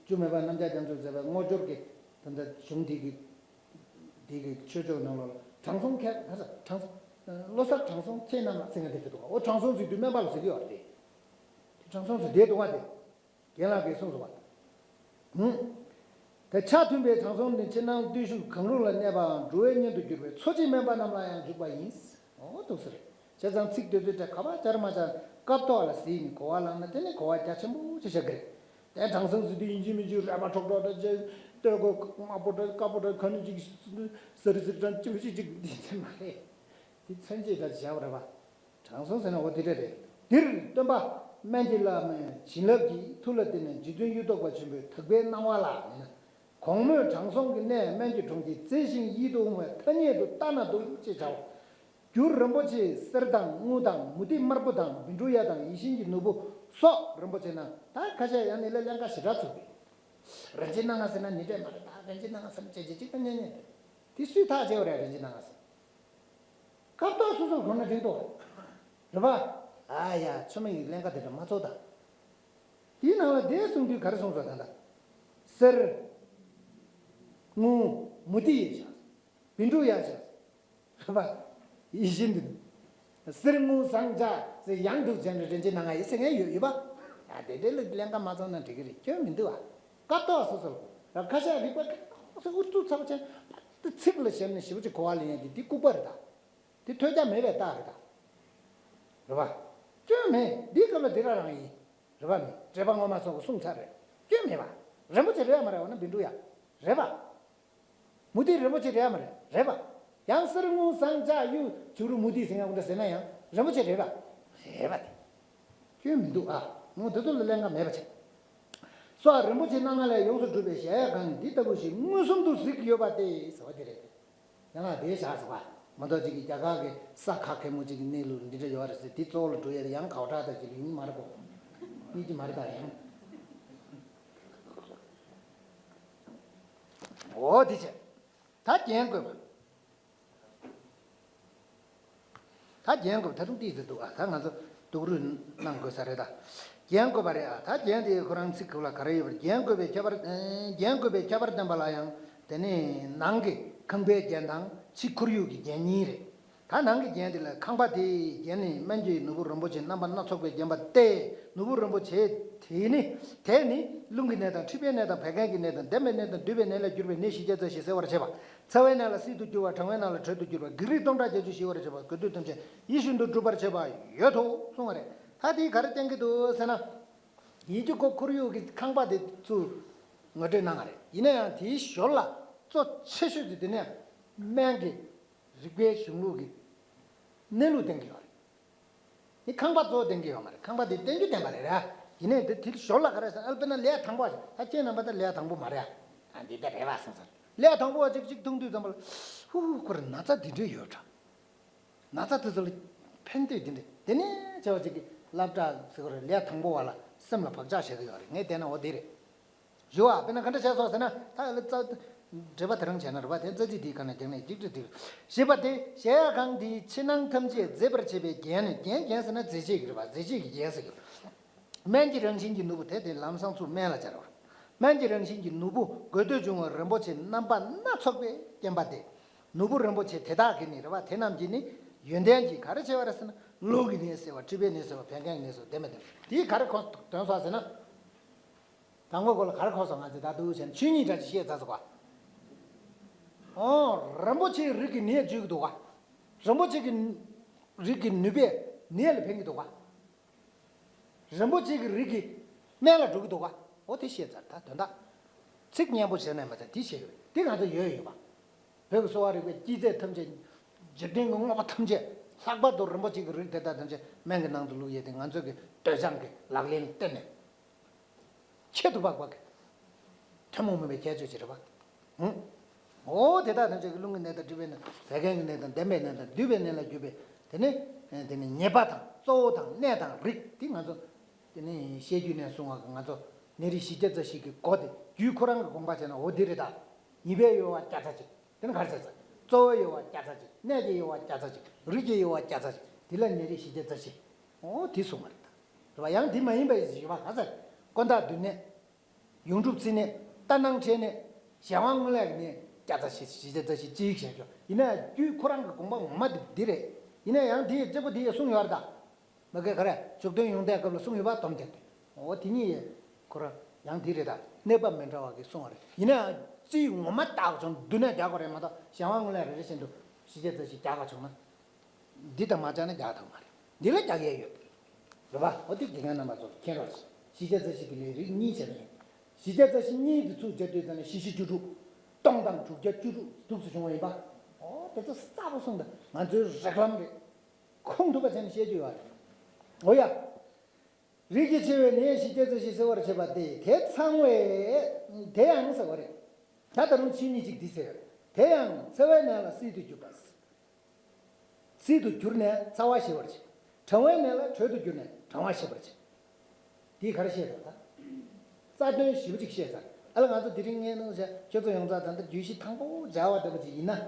འཇུ་མེད་པ་རྣམ་བཅད་རྒྱ་མཚོས་མཛད་པའི་དངོས་འབྱོར་གྱི་ད་ལྟ་གཞུང་འདི་གི་འདི་གི་ཆོས་ཕྱོགས་ནང་ལོགས་ལ་དྲང་སྲོང་ཁས་ག་ས་དྲང་སྲོང་བློ་གསར་དྲང་སྲོང་ཁྱེད་རྣམས་ལ་ཟེར་མཁན་དེ་འདྲ་འདུག་ག་འོ་དྲང་སྲོང་ཟེར་དུས་སྨན་པ་ལ་ཟེར་གི་ཡོད་རེད། དེ་དྲང་སྲོང་ཟེར་བསྡད་འདུག་ག་དེ། རྒན་ལགས་ཀྱིས་གསུངས་སོང་བ། ཧུམ། དེ་ཆ་མཐུན་པའི་དྲང་སྲོང་ནི་ཕྱི་ནང་བརྟུལ་ཞུགས་གང་རུང་ལ་གནས་པའམ་འགྲོ་བའི་གཉེན་དུ་གྱུར་པའི་འཚོ་བྱེད་སྨན་པ་རྣམས་ལ་ཡང་འཇུག་པ་ཡིན། འོ་འདུག་ཟེར། བྱས་ཙང་ཚིག་དེ་ཚོའི་གྲས་ག་པར་བཅར་མ་བཅར་སྐབས་ཐོག་ལ་གཟིགས་ནས་གོ་བ་བླངས་ན་དེ་ནི་གོ་བ་རྒྱ་ཆེན་པོ་ཅིག་བཞག་གི་རེད། དེ་དྲང་སྲོང་ཟེར་དུས་ཡིན་གཅིག་མིན་གཅིག་རལ་པ་འཁྲུག་འཁྲུག་འདྲ་ཅིག་སྟོད་གོས་དམར་པོ་འདྲ་དཀར་པོ་འདྲ་ག་ནས་ཅིག་ཟེར་ཟེར་འདྲ་ཅིག་ཅིག་ཅིག་འདི་ཚོ་མ་རེད། འདི་མཚོན་བྱེད་འདྲ་ཅིག་བཞག་པ་རེད་པ། དྲང་སྲོང་ཟེར་ན་འོ་དེ་འདྲ་རེད། འདིར་སྟོན་པ་སྨན་གྱི་བླ་མའི་བྱིན་རླབས་ཀྱི་མཐུ་ལ་བརྟེན་ནས་རྗེ་བཙུན་གཡུ་ཐོག་པ་ཆེན་པོའི་དག་པའི་སྣང་བ་ལ་མིན་ན། གོང་སྨོས་དྲང་སྲོང་གི་གནས་སྨན་གྱི་གྲོང་ཁྱེར་མཛེས་ཤིང་ཡིད་དུ་འོང་བའི་ཐ་སྙད་དུ་བལྟ་ན་འདུག་ཅེས་བྱའོ། རྒྱུ་རིན་པོ་ཆེ་གསེར་དང་དངུལ་དང་མུ་ཏིག་དམར་པོ་དང་བཻ་ཌཱུརྱ་དང་ཡིད་བཞིན་གྱི་ནོར་བུ་སོགས་རིན་པོ་ཆེ་རྣམས་ད་ཁ་ཤས་ཡང་ནི་ལ་ཀླན་ཀ་ཞེ་དྲག་ཚུགས་པས། རིན་ཆེན་སྣ་ལྔ་ཟེར་ན་ནི་འདྲས་མ་རེད་ད། རིན་ཆེན་སྣ་ལྔ་ཟེར་ན་ཅེ་ཅེ་གཅིག་ཏུ་ཉན་ཉན་རེད། དེ་སུས་ཐག་བཅད་པ་རེད་རིན་ཆེན་སྣ་ལྔ་ཟེར། སྐབས་ཐོག་སོ་སོར་གོ་ན་འགྲིག་འདུག་རེད་པ། ཨ་ཡ་ཆོས་མ་ཡིན་ཀླན་ཀ་དེ་འདྲ་མ་ཚོགས་ད། དེའི་ནང་ལ་དེ་གསུང་དུས་ག་རེ་གསུངས་སོང་ད་ལྟ། གསེར། དངུལ། མུ་ཏིག་ཡིན་ཤག་བཻ་ཌཱུརྱ་ཡིན་ཤག་རེད་པ། ཡིད་བཞིན་དུ། གསེར་དངུལ་ཟངས་ལྕགས་ཟེར་ཡང་འདུག་ཅན་རེ་རིན་ཆེན་སྣ་ལྔ་ཡིན་ཟེར་མཁན་ཡོད་ཡོད་པ། ཡ་དེ་འདྲའི་ལ་ཀླན་ཀ་མ་ཚང་ན་འགྲིག་གི་རེད། སྐྱོན་མི་འདུག་ཨ། སྐབས་ཐོག་སོ་སོར་ར་ཁ་ཤས་རིག་པ་ཁ་སོ་ཨུ་ཚུགས་ཚ་པོ་ཅན་པ་དེ་ཚིག་ལ་ཞེན་ནས་ཞེ་པོ་ཅིག་གོ་བ་ལེན་ཡ་དེ་འདི་ལྐུགས་པ་རེད་ད། དེ་ཐོས་རྒྱ་མེད་པའི་རྟགས་རེད་ད། རེད་པ། སྐྱོན་མེད། འདིའི་སྐབས་ལ་འདི་ར་རང་ཡིན། རེད་པ་མེད། འགྲེལ་པ་སྔོན་མ་ཚོ་གི་གསུངས་ཚར་རེད། སྐྱོན་མེད་པ། རིན་པོ་ཆེ་རེད་ཡ་མ་རེད་འོ་ན་བཻ་ཌཱུརྱ། རེད་པ། མུ་ཏིག་རིན་པོ་ཆེ་རེད་ཡ་མ་རེད། རེད་པ། ཡང་གསེར་དངུལ་ཟངས་ལྕགས་གཡུ་བྱུ་རུ་མུ་ཏིག་ཟེར་ཡ་འདྲ་ཟེར་ན་ཡང་རིན་པོ་ཆེ་རེད་པ། རེད་པ་དེ། སྐྱོན་མི་འདུག་ཨ། ངོ་དེ་ཚོ་ལ་ཀླན་ཀ་མེད་པ་བྱེད། སོགས་རིན་པོ་ཆེ་སྣ་ལྔ་ལས་ཡོངས་སུ་གྲུབ་པའི་གཞལ་ཡས་ཁང་འདི་ལྟ་བུ་ཞིག་མངོན་སུམ་དུ་གཟིགས་ཡོད་པ་སྟེ་ཟེར་བ་དེ་རེད། ཡང་ན་དེའི་ཞག་ཟེར་བ། མ་གཏོགས་ཅིག་གིས་རྒྱ་གར་གྱི་ས་ཁ་གད་མོ་ཅིག་གི་གནས་ལུགས་འདི་འདྲ་ཡོད་རེད་ཟེར་དེ་གཙོ་བོ་ལ་འགྲོ་ཡ་དེ་ཡང་གའོ་ཊ་དང་ཅིག་ལ་ཡིན་མ་རེད་གོ། ཡིན་གྱི་མ་རེད་ད་ཡང་། འོ་དེ་བྱས། ད་རྒྱན་དགོས་པ། ད་རྒྱན་དགོས་པ་ད་རུང་ཏིས་ཏི་འདུག་ཨ། ད་ང་ཚོ་སྡུག་རུས་གནང་དགོས་ས་རེད་ད། རྒྱན་དགོས་པ་རེད་ཨ། ད་རྒྱན་དེ་ཁོ་རང་ཚིག་གུ་ལ་ག་རེ་ཡོད་པར་རྒྱན་དགོས་པའི་ཁྱད་པར། རྒྱན་དགོས་པའི་ཁྱད་པར་བསྟན་པ་ལ་ཡང་དེ་ནི་ནང་གི་ཁང་པའི་རྒྱན་དང་ཕྱི་ཁོར་ཡུག་གི་རྒྱན་གཉིས་རེད། ད་ནང་གི་རྒྱན་དེ་ལ་ཁང་པ་དེའི་རྒྱན་ནི་སྨན་གྱི་ནོར་བུ་རིན་པོ་ཆེ་རྣམ་པ་སྣ་ཚོགས་པས་བརྒྱན་པ་སྟེ། ནོར་བུ་རིན་པོ་ཆེ་དེ་ནི། དེ་ནི་རླུང་གི་ནད་དང་མཁྲིས་པའི་ནད་དང་བད་ཀན་གྱི་ནད་དང་ལྡན་པའི་ནད་དང་འདུས་པའི་ནད་ལས་གྱུར་པའི་ནད་ཞི་བྱེད་ཚུལ་བཞིན་གསལ་བར་བྱེད་པ། ཚ་བའི་ནད་ལ་བསིལ་དུ་འགྱུར་བ། གྲང་བའི་ནད་ལ་དྲོད་དུ་འགྱུར་བ། བགེགས་རིགས་སྟོང་ཕྲག་བརྒྱད་ཅུ་ཞི་བར་བྱེད་པ། དགོས་འདོད་ཐམས་ཅད་ཡིད་བཞིན་དུ་འགྲུབ་པར་བྱེད་པ་ཡོད་དོ་གསུངས་པ་རེད། ད་དེས་ག་རེ་བསྟན་གྱི་འདུག་ཟེར་ན། ཡིད་ཀྱི་སྒོ་ཁོར་ཡུག་གི་ཁང་པ་དེ་ཚུར་ངོ་སྤྲོད་གནང་བ་རེད། ཡིན་ན་ཡང་དེའི་ཞོར་ལ་གཙོ་ཆེ་ཤོས་དེ་དེ་ནས་སྨན་གྱི་རིག་པའི་གཞུང་ལུགས་ཀྱི་གནས་ལུགས་བསྟན་གྱི་ཡོད་རེད། དེ་ཁང་པ་གཙོ་བོ་བསྟན་གྱི་ཡོད་མ་རེད། ཁང་པ་དེ་བསྟན་རྒྱུ་བསྟན་པ་རེད་ར། ཡིན་ནའི་དེ་དེ་ཞོར་ལ་ག་རེ་ཟེར་ཨ་ལ་དཔེར་ན་ལས་དང་པོ་ཞིག་ད་ཁྱེད་རྣམ་པ་ད་ལས་དང་པོ་མ་རེད་ཨ། འདི་ལྟ་རེད་བ་སོང་ཟེར། ལས་དང་པོ་བ་ཅིག་ཅིག་མཐོང་དུས་ཙམ་པ་ལ་ཧུ་ཧུ་ཁོ་རེ་ན་ཚ་འདི་འདྲས་ཡོད་འདྲ། ན་ཚ་དེ་ཚོ་ལ་ཕན་ཐོགས་འདི་འདྲས་དེ་ནས་བྱ་བ་ཅིག་གི་སློབ་གྲྭ་ཟེར་གོ་རེད། ལས་དང་པོ་བ་ལ་སེམས་ལ་བག་ཆགས་བྱེད་ཀྱི་ཡོད་རེད། ངས་བལྟས་ན་འོ་དེ་རེད། ཞུ་བ་དཔེར་ན་ག་འདྲ་བྱས་སོང་ཟེར་ན་ད་ལ་རྩ་འགྲེལ་པ་དེ་རང་བྱས་ན་རེད་བ། དེ་རྩ་ཚིག་དེའི་སྒང་ནས་རྒྱག་ནས་འཇིགས་བྲལ་འདི་ཞེས་པ་སྟེ། གཞལ་ཡས་ཁང་འདིའི་ཕྱི་ནང་ཐམས་ཅད་མཛེས་པར་བྱེད་པའི་རྒྱན་ནི། རྒྱན་རྒྱན་ཟེར་ན་མཛེས་བྱེད་ཀྱི་རེད་བ། མཛེས་བྱེད་ཀྱི་རྒྱན་ཟེར་གྱི། སྨན་གྱི་རང་བཞིན་གྱི་ནོར་བུ་དེ་དེ་ལམ་སང་ཚུར་སྨན་ལ་སྦྱར་བ། སྨན་གྱི་རང་བཞིན་གྱི་ནོར་བུ་དགོས་འདོད་འབྱུང་བའི་རིན་པོ་ཆེ་རྣམ་པ་སྣ་ཚོགས་པས་བརྒྱན་པ་སྟེ། ནོར་བུ་རིན་པོ་ཆེ་དེ་དག་གི་ནི་རེད་བ། དེ་རྣམས་ཀྱི་ནི་ཡོན་ཏན་གྱིས་ག་རེ་བྱེད་པ་རེད་ཟེར་ན་རླུང་གི་ནད་སེལ་བ། མཁྲིས་པའི་ནད་སེལ་བ། བད་ཀན་གྱི་ནད་སེལ་བ། དེ་མ་དེ་དེའི་ག་རེ་གོ་དོན་སོགས་ཟེར་ན། དང་པོ་གོ་ལ་ག་རེ་གོ་སོང་ང་ཚོས་ད་དུ་བྱས་ན་ཆོས་ཉིད་འདྲ་ཅིག་བཤད་ཚར་སོང་བ། ཨོ། རིན་པོ་ཆེའི་རིགས་ཀྱི་ནད་བཅོས་ཀྱི་འདུག་བ། རིན་པོ་ཆེ་གི་རིགས་ཀྱི་ནུས་པས་ནད་ལ་ཕན་གྱི་འདུག་བ། རིན་པོ་ཆེ་གི་རིགས་ཀྱི་སྨན་ལ་འགྲོ་གི་འདུག་བ། ཨོ་དེ་བཤད་ཚར་ད་དོན་དག་ཚིག་སྙན་པོ་བྱས་ནས་མ་ཚད་དེ་བཤད་གི་རེད། དེ་ང་ཚོ་ཡོད་ཡོད་པ། བོད་ཀྱི་གསོ་བ་རིག་པའི་སྤྱི་རྫས་ཐམས་ཅད། འཇིག་རྟེན་གྱི་དངོས་པོ་ཐམས་ཅད་ལྷག་པར་དུ་རིན་པོ་ཆེ་གི་རིགས་དེ་དག་ཐམས་ཅད་སྨན་གྱི་ནང་དུ་བླུགས་ཡས་དེ་ང་ཚོ་གི་སྡོད་ཅང་གི་ལག་ལེན་བསྟན་ནས། ཁྱད་དུ་འཕགས་པ་གི་ཐུན་མོང་མིན་པའི་ཁྱད་ཆོས་ཅིག་རེད་པ། ཧུམ། འོ་དེ་དག་ཐམས་ཅད་ཀྱི་རླུང་གི་གནས་དང་སྒྲིབ་པའི་གནས་དང་བད་ཀན་གྱི་གནས་དང་ལྡན་པའི་གནས་དང་འདུས་པའི་གནས་ལ་གྱུར་པའི་དེ་ནི་དེ་ནི་ཉེས་པ་དང་གཙོ་བོ་དང་གནས་དང་རིགས་དེ་ང་ཚོ་དེ་ནི་བཤད་རྒྱུད་ནས་གསུང་བ་གི་ང་ཚོ་ནད་རིགས་བཞི་བརྒྱ་རྩ་བཞི་གི་སྒོ་དེ་རྒྱུད་ཁོ་རང་གི་དགོངས་པ་བྱས་ན་འོ་འདི་རེད་ད། ཉེས་པའི་གཡོ་བ་བརྒྱ་རྩ་གཅིག་དེ་ནི་ག་རེ་བྱས་ཙང་གཙོ་བོའི་གཡོ་བ་བརྒྱ་རྩ་གཅིག་གནས་ཀྱི་གཡོ་བ་བརྒྱ་རྩ་གཅིག་རིགས་ཀྱི་གཡོ་བ་བརྒྱ་རྩ་གཅིག་དེ་ལ་ནད་རིགས་བཞི་བརྒྱ་རྩ་བཞི། འོ་དེ་གསུངས་པ་རེད་ད། རེད་པ། ཡང་དེ་མ་ཡིན་པ་ཡི་ཞིག་ཡོད་པ་ག་ཚད། ཀུན་བརྟགས་སྡུད་ནད། ཡོངས་གྲུབ་ཚིག་ནད། ལྟར་སྣང་འཕྲལ་ནད། གཞན་དབང་རྔུལ་ལས་ཀྱི་ནད་བརྒྱ་རྩ་བཞི་བཞི་བརྒྱ་རྩ་བཞི་གཅིག་བཤད་ཆོག་ཡིན་ན་ཡང་རྒྱུད་ཁོ་རང་གི་དགོངས་པ་ངོ་མ་དེ་འདི་རེད། ཡིན་ན་ཡང་དེ་ཡི་གཅིག་པོ་དེ་ཡི་གསུངས་ཡོད་རེད་ད། མ་གི་ག་རེ་བཅུ་བདུན་ཡོངས་བསྡད་སྐབས་ལ་གསུངས་ཡོད་པ་སྡོམ་དེ་འོ་དེ་གཉིས་ཡི་ཁོ་རང་ཡང་དེ་རེད་ད། གནས་བབ་མི་འདྲ་བ་གི་གསུངས་པ་རེད། ཡིན་ན་ཡང་རྩིས་ངོ་མ་བརྟག་བྱུང་བསྡུ་ན་རྒྱག་དགོས་རེད་མ་གཏོགས་གཞན་དབང་རྔུལ་ལས་རེ་རེ་བཞིན་དུ་བཞི་བརྒྱ་རྩ་བཞི་རྒྱག་དགོས་བྱུང་ན། འདི་དང་མ་སྦྱར་ན་རྒྱག་ཐུབ་མ་རེད། འདི་ལ་རྒྱག་ཡས་ཡོད། རེད་པ། འོ་དེ་དགེ་རྒན་རྣམ་པ་ཚོ་མཁྱེན་རོགས་བྱེད། བཞི་བརྒྱ་རྩ་བཞི་དེ་ལས་རིགས་གཉིས་བྱས་ནས། བཞི་བརྒྱ་རྩ་བཞི་གཉིས་དེ་ཚུར་སྦྱར་དུས་ཙམ་ནས་བཞི་བཞི་བཅུ་དྲུག་སྟོང་དང་དྲུག་བརྒྱ་བཅུ་དྲུག་འདུག་སེ་བྱུང་བ་ཡིན་པ། འོ་དེ་ཚོ་གསལ་པོ་གསུངས་འདུག་ང་ཚོའི་རིགས་ལམ་རེད། ཁུངས་ཐུབ་པ་བྱས་ནས་བཤད་རྒྱུ་ཡོད་རེད། འོ་ཡ། རིགས་ཀྱི་ཆེ་བའི་ནད་བཞི་བརྒྱ་རྩ་བཞི་སེལ་བར་བྱེད་པ་སྟེ་དེ་ཚང་བས། དེ་ཡང་ཟེར་བ་རེད། ད་ད་རུང་ཆོས་ཉིད་ཅིག་འདི་ཟེར། དེ་ཡང་ཚ་བའི་ནད་ལ་བསིལ་དུ་གྱུར་པ། བསིལ་དུ་གྱུར་ནས་ཚ་བ་ཞི་བར་བྱེད། གྲང་བའི་ནད་ལ་དྲོད་དུ་གྱུར་ནས་གྲང་བ་ཞི་བར་བྱེད། འདིས་ག་རེ་བཤད་འདུག་ད། རྩ་དོན་ཞིབ་པོ་ཅིག་བཤད་ཚར། ཨ་ལ་ང་ཚོ་དེ་རིང་ངས་གནང་བྱ་ཁྱོད་ཚོ་ཡོངས་རྫོགས་ད་ལྟ་རྒྱུད་བཞི་དང་པོ་སྦྱར་བ་ལྟ་བུ་ཅིག་ཡིན་ན།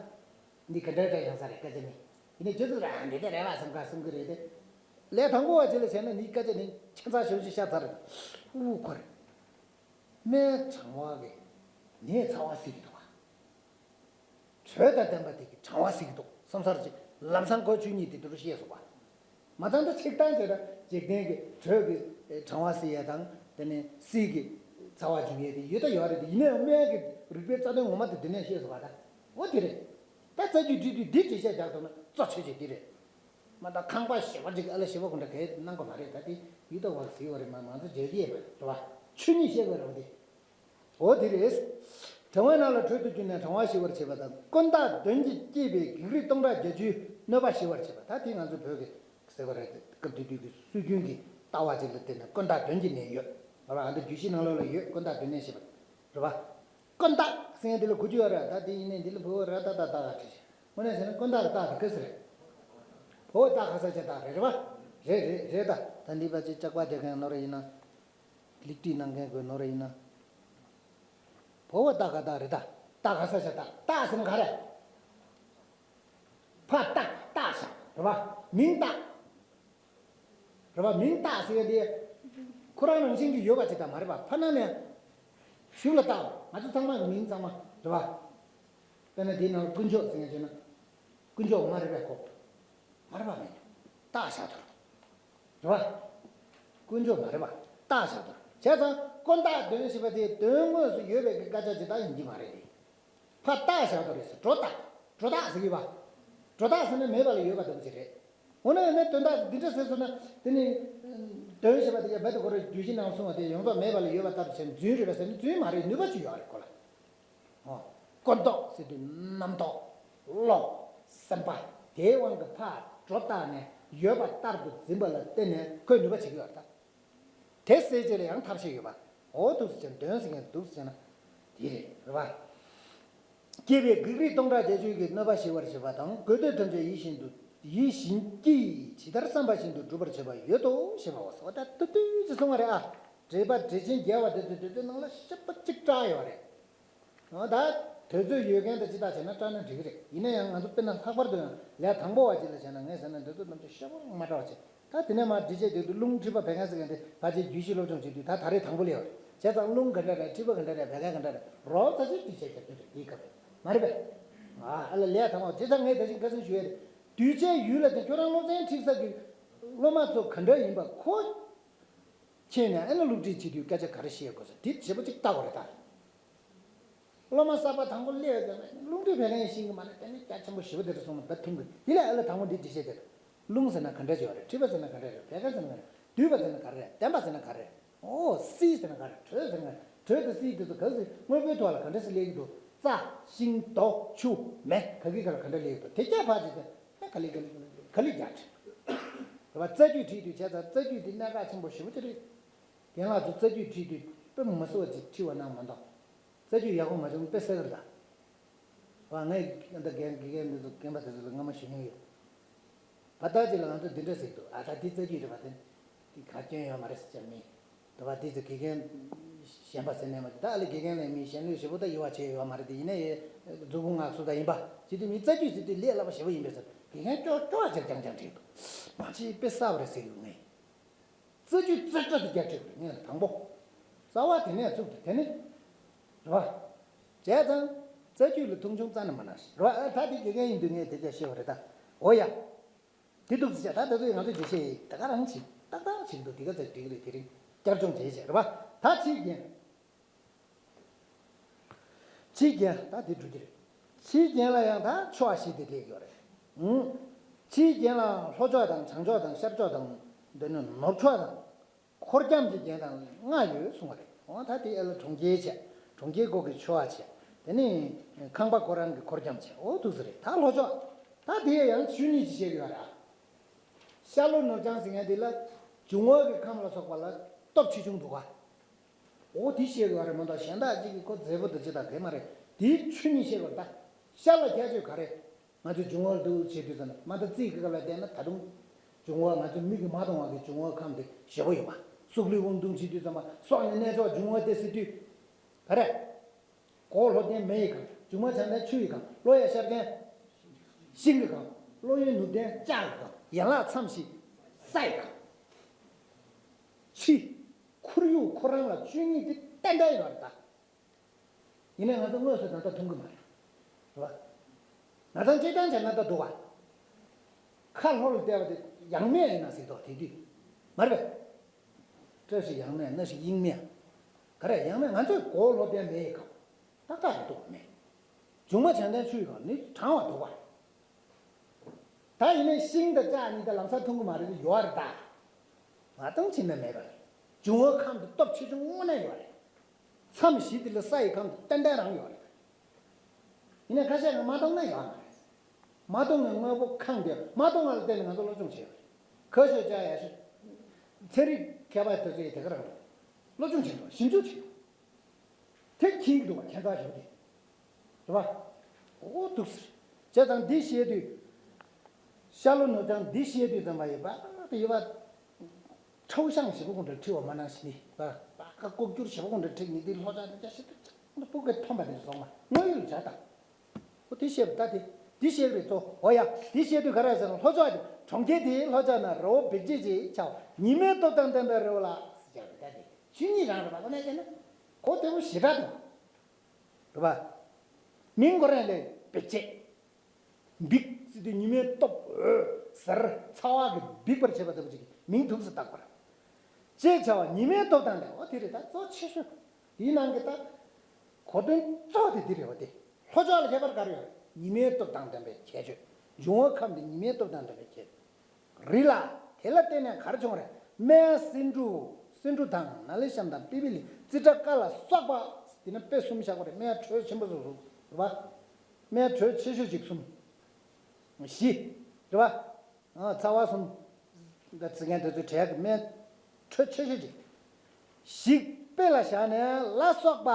འདི་ག་འདྲ་འདྲ་ཡོང་ས་རེད་སྐད་ཆ་ནི། ཡིན་ནའི་ཁྱོད་ཚོ་རང་འདི་འདྲ་རེད་བ་བསམ་ཁ་གསུང་གི་རེད་དེ། ལས་དང་པོ་བ་ཅིག་ལ་བྱས་ན་ནི་སྐད་ཆ་ནི་ཁྱད་མཚར་ཞིབ་པོ་ཅིག་བཤད་ཚར་རེད། ཨུ་ཁོ་རེད། སྨན་གྲང་བ་གི་ནད་ཚ་བ་སེལ་གྱི་འདུག་བ། དྲོད་དང་ལྡན་པ་དེ་གི་གྲང་བ་སེལ་གྱི་འདུག་བསམ་ཚར་ཅིག་ལམ་སང་ཁོ་ཆོས་ཉིད་དེ་དུ་རུ་ཤེས་སོང་བ། མ་ཚང་ད་ཆིག་སྟངས་བྱས་ན་འཇིག་རྟེན་གྱི་དྲོད་ཀྱི་གྲང་བ་སེལ་ཡས་དང་དེ་ནས་བསིལ་གྱི་ཚ་བ་འབྱུང་ཡས་དེ་ཡོད་ད་ཡོད་རེད་དེ། ཡིན་ན་ཡང་སྨན་གྱི་རིག་པའི་རྩ་དོན་ངོ་མ་དེ་འདི་ནས་ཤེས་སོང་བ་ད། འོ་དེ་རེད། ད་རྩ་རྒྱུད་འབྲི་དུས་འདི་འགྲེལ་བཤད་རྒྱག་ཐུབ་ན་གཙོ་ཆེ་ཆེ་འདི་རེད། མ་ད་ཁང་པ་ཞེ་པོ་ཅིག་ཨ་ལ་ཞེ་པོ་གོ་འདྲ་གས་གནང་གི་མ་རེད། ད་དེ་ཡུལ་ད་བ་ཟིག་བ་རེད། མ་མང་ཚོ་བརྗོད་ཀྱི་ཡོད་མ་རེད་བ། ཆོས་ཉིད་བཤད་དགོས་རེད་བ་དེ། འོ་དེ་རེད། གྲང་བའི་ནད་ལ་དྲོད་དུ་གྱུར་ནས་གྲང་བ་ཞི་བར་བྱེད་པ་དང་ཀུན་བརྟགས་གདོན་གྱིས་བསྐྱེད་པའི་བགེགས་རིགས་སྟོང་ཕྲག་བརྒྱད་ཅུའི་གནོད་པ་ཞི་བར་བྱེད་པ། ད་དེ་ང་ཚོ་བོད་ཀྱི་ཟེར་བ་རེད། སྐབས་དེ་དུས་ཀྱི་སྲོལ་རྒྱུན་གྱི་ལྟ་བ་ཅིག་ལ་བརྟེན་ནས་ཀུན་བརྟགས་གདོན་གྱི་ནད་ཡོད། ང་རང་ཨ་ད་རྒྱུད་བཞི་ནང་ལོགས་ལ་ཡོད། ཀུན་བརྟགས་གདོན་ནད་ཞེས་པ་རེད་བ། ཀུན་བརྟགས་ཟེར་མཁན་དེ་ལ་གོ་རྒྱུ་ཡོད་རེད། ད་དེ་ཡིན་ནའི་འདི་ལ་བོད་བ་ར་ད་ད་ད་ད་བྲིས་ཤག་དངོས་གནས་ཟེར་ན་ཀུན་བརྟགས་ཀྱི་བརྟགས་དེ་ག་ཟེར་རེད། བོད་བ་བརྟགས་ག་ས་ཆ་བརྟགས་རེད་རེད་བ། རེད་རེད་རེད། ད་ད་འདི་པ་ཅིག་ལྕགས་པ་རྒྱག་མཁན་ནོར་ཡིན་ན། ལིག་ཏི་གནང་མཁན་དགོས་ནོར་ཡིན་ན། བོད་བ་བརྟགས་ག་བརྟགས་རེད་ད། བརྟགས་ག་ས་ཆ་བརྟགས། བརྟགས་ཟེར་ན་ག་རེད། ཕར་བརྟགས་བརྟགས་ཤག་རེད་བ། མིང་བརྟགས། རེད་བ། མིང་བརྟགས་ཟེར་ཡ་དེ། ཁོ་རང་རང་བཞིན་གྱིས་ཡོད་པ་ཅིག་ད་མ་རེད་བ། ཕར་ན་ནས་གཞུག་ལ་བརྟགས་པ། ང་ཚོ་ཚང་མ་གི་མིང་ཚང་མ་རེད་བ། དཔེར་ན་དེའི་ནང་ལ་དཀོན་མཆོག་ཟེར་མཁན་བྱས་ན། དཀོན་མཆོག་མ་རེད་པས་ཁོ། མ་རེད་པ་མིན། བརྟགས་བཞག་དོ། རེད་བ། དཀོན་མཆོག་མ་རེད་པ། བརྟགས་བཞག་དོ། བྱས་ཙང་ཀུན་བརྟགས་གདོན་ཞེས་པ་དེ་གདོན་དངོས་སུ་ཡོད་པའི་གི་སྐད་ཆ་ཇི་ལྟར་ཡིན་གྱི་མ་རེད་དེ། ཕར་བརྟགས་བཞག་དོ་རེད་ཟེར། སྒྲོ་བཏགས། སྒྲོ་བཏགས་ཟེར་གི་བ། སྒྲོ་བཏགས་ཟེར་ན་མེད་པ་ལ་ཡོད་པ་ལྟ་བུ་ཅིག་རེད། འོ་ན་ཡང་ན་དོན་དག་འདི་འདྲ་ཟེར་སོང་ན་དེ་ནི། གདོན་ཞེས་པ་དེ་ཡང་རྦད་དེ་ཁོ་རང་རྒྱུད་བཞི་ནང་གསུངས་པ་དེ་ཡོངས་རྫོགས་མེད་པ་ལ་ཡོད་པ་ལྟར་དུ་བྱས་ནས་རྫུན་རེད་པས་ཟེར་ན་རྫུན་མ་རེད། ནུས་པ་ཅིག་ཡོད་རེད་ཁོ་ལ། ཨོ། ཀུན་རྟོག་ཟེར་དུས་རྣམ་རྟོག་བློ། སེམས་པ། དེའི་དབང་གིས་ཕར་སྒྲོ་བཏགས་ནས་ཡོད་པ་ལྟར་དུ་འཛིན་པ་ལ་བརྟེན་ནས་ཁོས་ནུས་པ་བྱེད་ཀྱི་ཡོད་རེད་ད། དེ་སེལ་ཆེད་ལ་ཡང་ཐབས་ཤེས་ཡོད་པ། འོ་འདུག་སེ་བྱས་ན་གདོན་ཟེར་མཁན་འདུག་སེ་བྱས་ན། དེ་རེད་རེད་པ། བསྐྱེད་པའི་བགེགས་རིགས་སྟོང་ཕྲག་བརྒྱད་ཅུ་གི་གནོད་པ་ཞི་བར་བྱེད་པ་དང་དགོས་འདོད་ཐམས་ཅད་ཡིད་བཞིན་དུ། ཡིད་བཞིན་གྱིས་ཇི་ལྟར་བསམ་པ་བཞིན་དུ་འགྲུབ་པར་བྱེད་པ་ཡོད་དོ་ཞེས་པའོ། ཟེར་བ་ད་ཏུ་ཏུ་ཅེས་གསུང་བ་རེད་ཨ། འགྲེལ་པ་འགྲེལ་ཆེན་རྒྱས་པ་དེ་ཚོ་དེ་ཚོའི་ནང་ལ་ཞིབ་པ་གཅིག་བཀྲལ་ཡོད་རེད། འོ་ད། དུས་ཚོད་ཡོད་མཁན་དང་ཅི་ལྟར་བྱས་ན་བཀྲལ་ན་འགྲིག་གི་རེད། ཡིན་ན་ཡང་ང་ཚོ་དཔེར་ན་ལྷག་པར་དུ་ཡང་ལས་དང་པོ་བ་ཅིག་ལ་བྱས་ན་ངས་ཟེར་ན་འདི་ཚོ་རྣམས་ཀྱི་ཤོག་བུར་མ་བཀྲལ་བ་བྱས། ད་དེ་ནས་མར་འགྲེལ་བཤད་དེ་དུ་རླུང་མཁྲིས་པ་བད་ཀན་ཟེར་མཁན་དེ་ཕལ་ཆེར་རྒྱུད་བཞི་སློབ་སྦྱོང་བྱེད་དུས་ད་ད་རེས་དང་པོ་སླེབས་པ་རེད། བྱས་ཙང་རླུང་ག་འདྲ་རེད། མཁྲིས་པ་ག་འདྲ་རེད། བད་ཀན་ག་འདྲ་རེད། རོབ་ཙམ་ཅིག་འགྲེལ་བཤད་རྒྱག་རྒྱུ་རེད། དེའི་སྐབས་མ་རེད་པས། ཨ་ཨ་ལ་ལས་དང་པོ་བྱས་ཙང་ངས་ད་ཅིག་ཁ་སང་ཞུ་ཡས་རེད། གདུལ་བྱའི་ཡུལ་ལ་དེ་ཁྱོད་རང་སློབ་ཚན་ཁྲིད་ས་གི་སློབ་མ་ཚོ་ག་འདྲ་ཡིན་པ་ཁོ། ཁྱེད་ནས་ཨ་ནི་སློབ་ཁྲིད་བྱེད་དུས་སྐད་ཆ་ག་རེ་བཤད་དགོས་ས་དེ་བྱེད་པོ་གཅིག་ལྟ་དགོས་རེད་ད། སློབ་མ་གསར་པ་དང་པོ་སླེབས་ཡོད་ཀྱང་རླུང་མཁྲིས་བད་ཀན་ཤེས་ཀྱི་མ་རེད། དེ་ནི་རྒྱ་ཆེན་པོ་ཞེ་པོ་དེ་འདྲ་སོང་ན་ད་ཐུང་གི། དེ་ལས་ཨ་ལ་དང་པོ་འདི་འགྲེལ་བཤད་དེ། རླུང་ཟེར་ན་ག་འདྲ་ཅིག་ཡོད་རེད། མཁྲིས་པ་ཟེར་ན་ག་འདྲ་རེད། བད་ཀན་ཟེར་ན་ག་འདྲ། འདུས་པ་ཟེར་ན་ག་རེ་རེད། ལྡན་པ་ཟེར་ན་ག་རེ་རེད། ཨོ་བསིལ་ཟེར་ན་ག་རེ། དྲོད་ཟེར་ན་ག་རེ། དྲོད་དང་བསིལ་དེ་ཚོ་ག་ཟེར་དངོས་པོའི་ཐོག་ལ་ག་འདྲ་ཟེར་སླེབས་ཀྱི་འདུག་རྩ་ཤིང་རྡོ་ཆུ་མེ་ག་གི་ག་ལ་ག་འདྲ་སླེབས་ཀྱི་འདུག་དེ་སྐྱ་ཕག་ཅིག་དེ་ཨ་ག་ལེ་ག་ལེ་ག་ལེ་ག་ལེ་རྒྱག་བྲིས་རེད་པ། རྩ་རྒྱུད་བྲིས་དུས་བྱས་ཙང་རྩ་རྒྱུད་དེ་གནད་འགག་ཆེན་པོ་ཞེ་པོ་ཅིག་རེད། རྒན་ལགས་ཚོ་རྩ་རྒྱུད་བྲིས་དུས་ དཔེ་མ་སྲིད་པ་ཅིག་ཁྲིད་པ་གནང་མ་གཏོགས། རྩ་རྒྱུད་ཡག་པོ་མ་བྱུང་དཔེ་གསལ་པོ་རེད་ད། བ་ངས་ད་དགེ་རྒན་དགེ་རྒན་འདི་ཚོ་རྒན་པ་དེ་ཚོ་ལ་སྔ་མ་ཞུ་མྱོང་ཡོད། བ་ད་ཅིག་ལ་ང་ཚོ་འདི་འདྲ་ཟེར་གྱི་འདུག་ཨ་ད་འདི་རྩ་རྒྱུད་རེད་པ། དེ་འདི་ག་སྐྱོན་ཡོད་མ་རེད་ཟེར་བྱ་མིན། དེ་བ་འདི་ཚོ་དགེ་རྒན་གཞན་པ་ཟེར་ནས་མ་དེ་ད་ཨ་ལེ་དགེ་རྒན་ལས་མི་གཞན་ལུས་ཞེ་པོ་ད་ཡོད་བ་བྱས་ཡོད་མ་རེད། དེ་ཡིན་ན་ཡེ་མཛུབ་གུ་ངག་གསོ་ད་ཡིན་པ་ཇི་དུས་མི་རྩ་རྒྱུད་ཟེར་དུས་ལས་སླ་པོ་ཞེ་པོ་ཡིན་པས་ཟེར་དགེ་རྒན་ཀྱོག་ཀྱོག་ཅིག་རྐྱང་རྐྱང་བྲིས་འདུག་མ་ཅིག་དཔེ་གསར་པ་རེད་ཟེར་གྱི་ངས། རྩ་རྒྱུད་རྩ་རྩ་དེ་རྒྱ་ཆེ་བ་རེད། ངས་དང་པོ། རྩ་བ་དེ་ནས་བཙུགས་ཏེ་དེ་ནི། རེད་བ། བྱས་ཙང་། རྩ་རྒྱུད་ལ་མཐོང་ཆུང་རྩ་ནས་མ་གནང་ཞིག་རེད་བ། ཨ་ད་དེ་དགེ་རྒན་ཡིན་དུས་ངས་དེ་ཅག་ཤེས་པ་རེད་ད། འོ་ཡ། དེ་འདུག་ཟེར་བྱས་ད་ད་དུང་ང་ཚོས་འགྲེལ་བཤད་ཡིན་ད་ག་རང་ཞིག་ཏག་ཏག་ཞིག་འདུག་དེ་ག་ཚོད་འགྲིག་རེད། དེ་རིང་བསྐྱར་སྦྱོང་བྱེད་བྱས་རེད་བ། ད་ཕྱིའི་རྒྱན། ཕྱིའི་རྒྱན་ད་དེ་འགྲོ་གི་རེད། ཕྱིའི་རྒྱན་ལ་ཡང་ད་ཕྱོགས་བཞི་དེ་སླེབས་ཡོད་རེད། ཨུང་། ཕྱིའི་རྒྱན་ལ་ལྷོ་ཕྱོགས་དང་བྱང་ཕྱོགས་དང་ཤར་ཕྱོགས་དང་། འདི་ནི་ནུབ་ཕྱོགས་དང་། འཁོར་རྒྱམ་གྱི་རྒྱན་དང་ལྔ་ཡོད་གསུངས་པ་རེད། འོ་ད་དེ་ཨེ་ལ་གྲོང་ཁྱེར་བྱས། གྲོང་ཁྱེར་སྒོ་གི་ཕྱོགས་བྱས། དེ་ནི་ཁང་པ་ཁོ་རང་གི་འཁོར་རྒྱམ་བྱས། འོ་འདུག་ས་རེད། ད་ལྷོ་ཕྱོགས། ད་དེ་ཡང་ཆོས་ཉིད་ཀྱི་བཤད་ཀྱི་ཡོད་རེད། ཤར་ལྷོ་ནུབ་བྱང་ཟེར་མཁན་དེ་ལ་འབྱུང་བ་གི་ཁམས་ལ་སོགས་པ་ལ་སྟོབས་ཆེ་ཆུང་འདུག་ག་འོ་དེ་བཤད་དགོས་རེད་མ་གཏོགས་གཞན་དག་ཅིག་གིས་ཁོ་མཛེས་པོ་དང་ཅི་དང་གས་མ་རེད། དེའི་ཆོས་ཉིད་བཤད་དགོས་རེད་ད། ཤར་ལ་ཁྱད་ཆོས་ག་རེ། ང་ཚོས་འབྱུང་བ་འདུག་བྱེད་དུས་ཙམ་ན་མ་ད་རྩིས་ཀྱི་སྐབས་ལ་བལྟས་ན་ད་དུང་། འབྱུང་བ་ང་ཚོ་མིག་གིས་མ་མཐོང་བ་གི་འབྱུང་བ་ཁམས་དེ་ཞེ་པོ་ཡོད་པ། སྲོག་བླུས་དབང་བཏུང་བྱེད་དུས་ཙམ་པ་སྲོག་ནི་གནས་མཆོག་འབྱུང་བ་སྟེ་ཟེར་དུས། ག་རེ། གོས་ལྷོ་ལྡན་མེ་ཡི་ཁམས། འབྱུང་བ་བྱང་ལྡན་ཆུ་ཡི་ཁམས། གློ་ཡ་ཤར་ལྡན་ཤིང་གི་ཁམས། གློ་ཡུལ་ནུབ་ལྡན་ལྕགས་ཀྱི་ཁམས། ཡན་ལག་མཚམས་བཞི་ས་ཡི་ཁམས། ཕྱི། ཁོར་ཡུག་ཁོ་རང་ལ་ཆོས་ཉིད་དེ་ཏན་ཏན་ཡོད་རེད་ད། ཡིན་ནའི་ང་ཚོ་དངོས་སུ་ད་ལྟ་མཐོང་གི་མ་རེད། རེད་བ། ང་ཚང་སྤྱིར་བཏང་བྱས་ན་ད་འདུག་བ། ཁ་ལྷོ་ལ་བལྟས་པ་དེ་ཡང་མེད་ཡིན་ན་ཟེར་དོགས་དེ་དུས། མ་རེད་པས། སྐྲ་ཞིག་ཡང་མེད་སྣ་ཞིག་དབྱིངས་མེད། ག་རེ་ཡང་མེད། ང་ཚོས་གོས་ལྷོ་ལྡན་མེ་ཡི་ཁམས། ཏག་ཏག་རེད་འདུག་བ་མེད། འབྱུང་བ་བྱང་ལྡན་ཆུ་ཡི་ཁམས་ནི་དྲང་བ་འདུག་བ། ད་ཡིན་ནའི་ཤིང་དང་ལྕགས་གཉིས་ཀ་ལམ་སང་མཐོང་གི་མ་རེད་དེ་ཡོད་རེད་ད། མ་མཐོང་ཕྱིན་ན་མེད་པ་རེད། འབྱུང་བ་ཁམས་དེ་སྟོབས་ཆེ་ཆུང་དངོས་གནས་ཡོད་རེད། མཚམས་བཞི་དེ་ལ་ས་ཡི་ཁམས་དེ་ཏན་ཏན་རང་ཡོད་རེད། ཡིན་ནའི་ཁ་ཤས་ཀྱིས་མ་མཐོང་ན་ཡོད་མ་རེད། མ་མཐོང་ནས་དངོས་པོ་ཁམས་དེ་མ་མཐོང་བ་ལ་བརྟེན་ནས་ང་ཚོ་སློབ་སྦྱོང་བྱས་ཡོད་རེད། ཁ་ཤས་ཅག་ཡ་ཤི། ཚན་རིག་མཁས་པ་དེ་ཚོས་དེ་ག་རང་རེད། སློབ་སྦྱོང་བྱེད་དགོས་ཞིབ་འཇུག་བྱེད་དགོས། དེ་མཁྱེན་གྱི་འདུག་བ་ཁྱད་མཚར་ཞིག་རེད། རེད་བ། འོ་འདུག་ཟེར། བྱས་ཙང་འདི་བཤད་དུས། ཤར་ལྷོ་ནུབ་བྱང་འདི་བཤད་དུས་ཙམ་པ་ཡིན་པ་དེ་ཡོད་པ། ཁྲའོ་ཤང་ཞེ་པོ་ཀུན་ཏུ་ཁྲིད་པ་མ་གནང་ཞིག་ནི་པ། པ་ཀ་ལྐོག་གྱུར་ཞེ་པོ་ཀུན་ཏུ་ཁྲིད་ནི་འདི་ལྷོ་ཕྱོགས་ནི་བརྒྱ་ཞིག་ཏུ་ཅང་སྤུ་གུས་མཐོང་པ་དེ་སོང་བ་དངོས་ཡོད་བྱ་དང་། འོ་དེ་བཤད་པ་ད་དེ་འདི་བཤད་རེད་ཚོ། འོ་ཡ་འདི་བཤད་དུས་ག་རེ་ཟེར་ན་ལྷོ་ཕྱོགས་དེ་གྲོང་ཁྱེར་དེའི་ལྷོ་ཕྱོགས་ན་རི་བོ་འབིགས་བྱེད་ཅེས་བྱ་བ་ཉི་མའི་སྟོབས་དང་ལྡན་པའི་རི་བོ་ལ་ཟེར་བྱ་བ་ད་དེ་ཆོས་ཉིད་རང་རེད་པ། ཁོ་ནས་བྱས་ན། གོ་དེ་བོ་ཞེ་དྲག་འདུག་རེད་པ། མིང་ཁོ་རང་ལས་འབིགས་བྱེད། འབིགས་ཟེར་དུས་ཉི་མའི་སྟོབས་འོད་ཟེར་ཚ་བ་གིས་འབིགས་པར་བྱེད་པ་ལྟ་བུ་ཅིག་གི་མིང་ཐུགས་སུ་བཏགས་པར། ཅེས་བྱ་བ་ཉི་མའི་སྟོབས་དང་ལྡན། འོ་དེ་རེད་ད་གཙོ་ཆེ་ཤོས། དེའི་ནང་གི་ད། གོ་དོན་གཙོ་བོ་དེ་འདི་རེད་བ་དེ། ལྷོ་ཕྱོགས་ལ་ཁྱད་པར་ག་རེ་ཡོད། ཉི་མའི་སྟོབས་དང་ལྡན་པའི་ཁྱད་ཆོས། འབྱུང་བ་ཁམས་དེ་ཉི་མའི་སྟོབས་དང་ལྡན་པའི་ཁྱད་ཆོས། རི་ལ། དེ་ལ་བརྟེན་ནས་ག་རེ་བྱུང་རེད། སྨན་སེ་འབྲུ། སེ་འབྲུ་དང་ན་ལི་ཤམ་དང་པི་པི་ལི་ཙི་ཏྲ་ཀ་ལ་སོགས་པ། དེ་ནི་དཔེ་གསུམ་བཞག་པ་རེད། སྨན་དྲོད་ཆེན་པོ་གསུམ་རེད་བ། སྨན་དྲོད་ཆེ་ཤོས་ཅིག་གསུམ། བཞི། རེད་བ། ཨ་ཚ་བ་གསུམ། འདི་ཚིག་ངན་དེ་ཚོའི་གྲས་ཀྱི་སྨན་དྲོད་ཆེ་ཤོས་ཅིག་ཞིག་དཔེ་ལ་བཞག་ནས་ལ་སོགས་པ།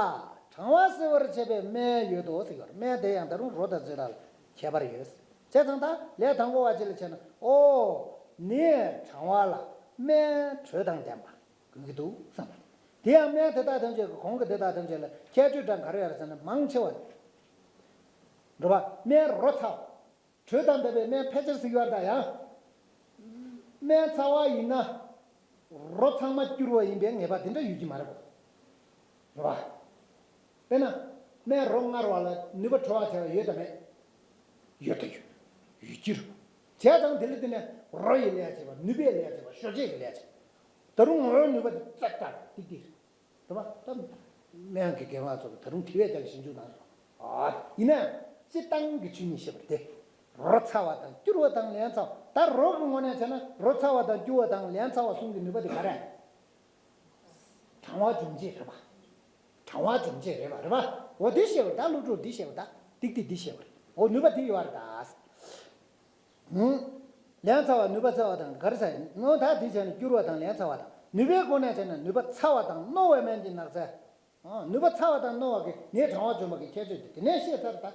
གྲང་བ་སེལ་བར་བྱེད་པའི་སྨན་ཡོད་དོ་ཟེར་གྱི་ཡོད་རེད། སྨན་དེ་ཡང་ད་རུང་རོ་དང་ཚོད་དག་ལ་ཁྱད་པར་ཡོད། བྱས་ཙང་ད་ལས་དང་པོ་བ་ཅིག་ལ་བྱས་ན་ཨོ། ནི་གྲང་བ་ལ་སྨན་དྲོད་དང་ལྡན་པ་དགོས་ཀྱི་འདུག་བསམ་པ། དེ་ཡང་སྨན་དེ་དག་ཐམས་ཅད་ཀྱི་གོང་གི་དེ་དག་ཐམས་ཅད་ལ་ཁྱད་ཆོས་གྲངས་ག་རེ་ཡོད་རེད་ཟེར་ན་མང་ཆེ་བ། འགྲོ་བ་སྨན་རོ་ཚ་བ། དྲོད་དང་ལྡན་པའི་སྨན་ཕལ་ཆེར་ཟིག་ཡོད་རེད་ད་ཡང་། སྨན་ཚ་བ་ཡིན་ན། རོ་ཚང་མ་སྐྱུར་བ་ཡིན་པའི་ངེས་པ་དེ་འདྲ་ཡོད་ཀྱི་མ་རེད་གོ། རེད་བ། དཔེར་ན། སྨན་རོ་མངར་བ་ལ་ནུས་པ་དྲོ་བ་བྱ་བ་ཡོད་དམ་མེད། ཡོད་ད་ཡོད། ཡོད་ཀྱི་རེད། བྱས་ཙང་དེ་ལ་བརྟེན་ནས་རོ་ཡི་ལས་བྱེད་པ་ནུས་པའི་ལས་བྱེད་པ་ཞོ་རྗེས་ཀྱི་ལས་བྱེད་པ། ད་རུང་ངོ་བོའི་ནུས་པ་དེ་ཙག་ཙག་ཏིག་ཏིག་རེད། རེད་བ། ད་སྨན་གྱི་རྒན་ལགས་ཚོ་གིས་ད་རུང་དེ་བས་ཀྱང་ཞིབ་འཇུག་གནང་སོང་། ཨ། ཡིན་ནའང་སྤྱིར་བཏང་གི་ཆོས་ཉིད་བཤད་པ་དེ། རོ་ཚ་བ་དང་སྐྱུར་བ་དང་ལན་ཚྭ་བ། ད་རོ་གི་ངོས་ནས་བྱས་ན་རོ་ཚ་བ་དང་སྐྱུར་བ་དང་ལན་ཚྭ་བ་གསུམ་གྱི་ནུས་པ་དེ་ག་རེ། གྲང་བ་འཇོམས་བྱེད་རེད་པ། གྲང་བ་འཇོམས་བྱེད་རེད་པ། རེད་པ། འོ་དེ་བཤད་པ་ད་སློབ་ཕྲུག་འདི་བཤད་པ་ད་ཏིག་ཏིག་འདི་བཤད་པ་རེད། འོ་ནུས་པ་དེ་ཡོད་རེད་ད། ལན་ཚྭ་བ་ནུས་པ་ཚ་བ་དང་ག་རེ་ཟེར་ཡིན་ནོ། ད་དེ་བྱས་ན་སྐྱུར་བ་དང་ལན་ཚྭ་བ་དང་ ནུས་པའི་སྒོ་ནས་བྱས་ན་ནུས་པ་ཚ་བ་དང་རྣོ་བའི་སྨན་གྱི་ནགས་ཚལ། ཨ། ནུས་པ་ཚ་བ་དང་རྣོ་བ་གི་ནད་གྲང་བ་འཇོམས་པ་གི་ཁྱད་ཆོས་དེ་དེ་ནས་ཤེས་ཚར་ད།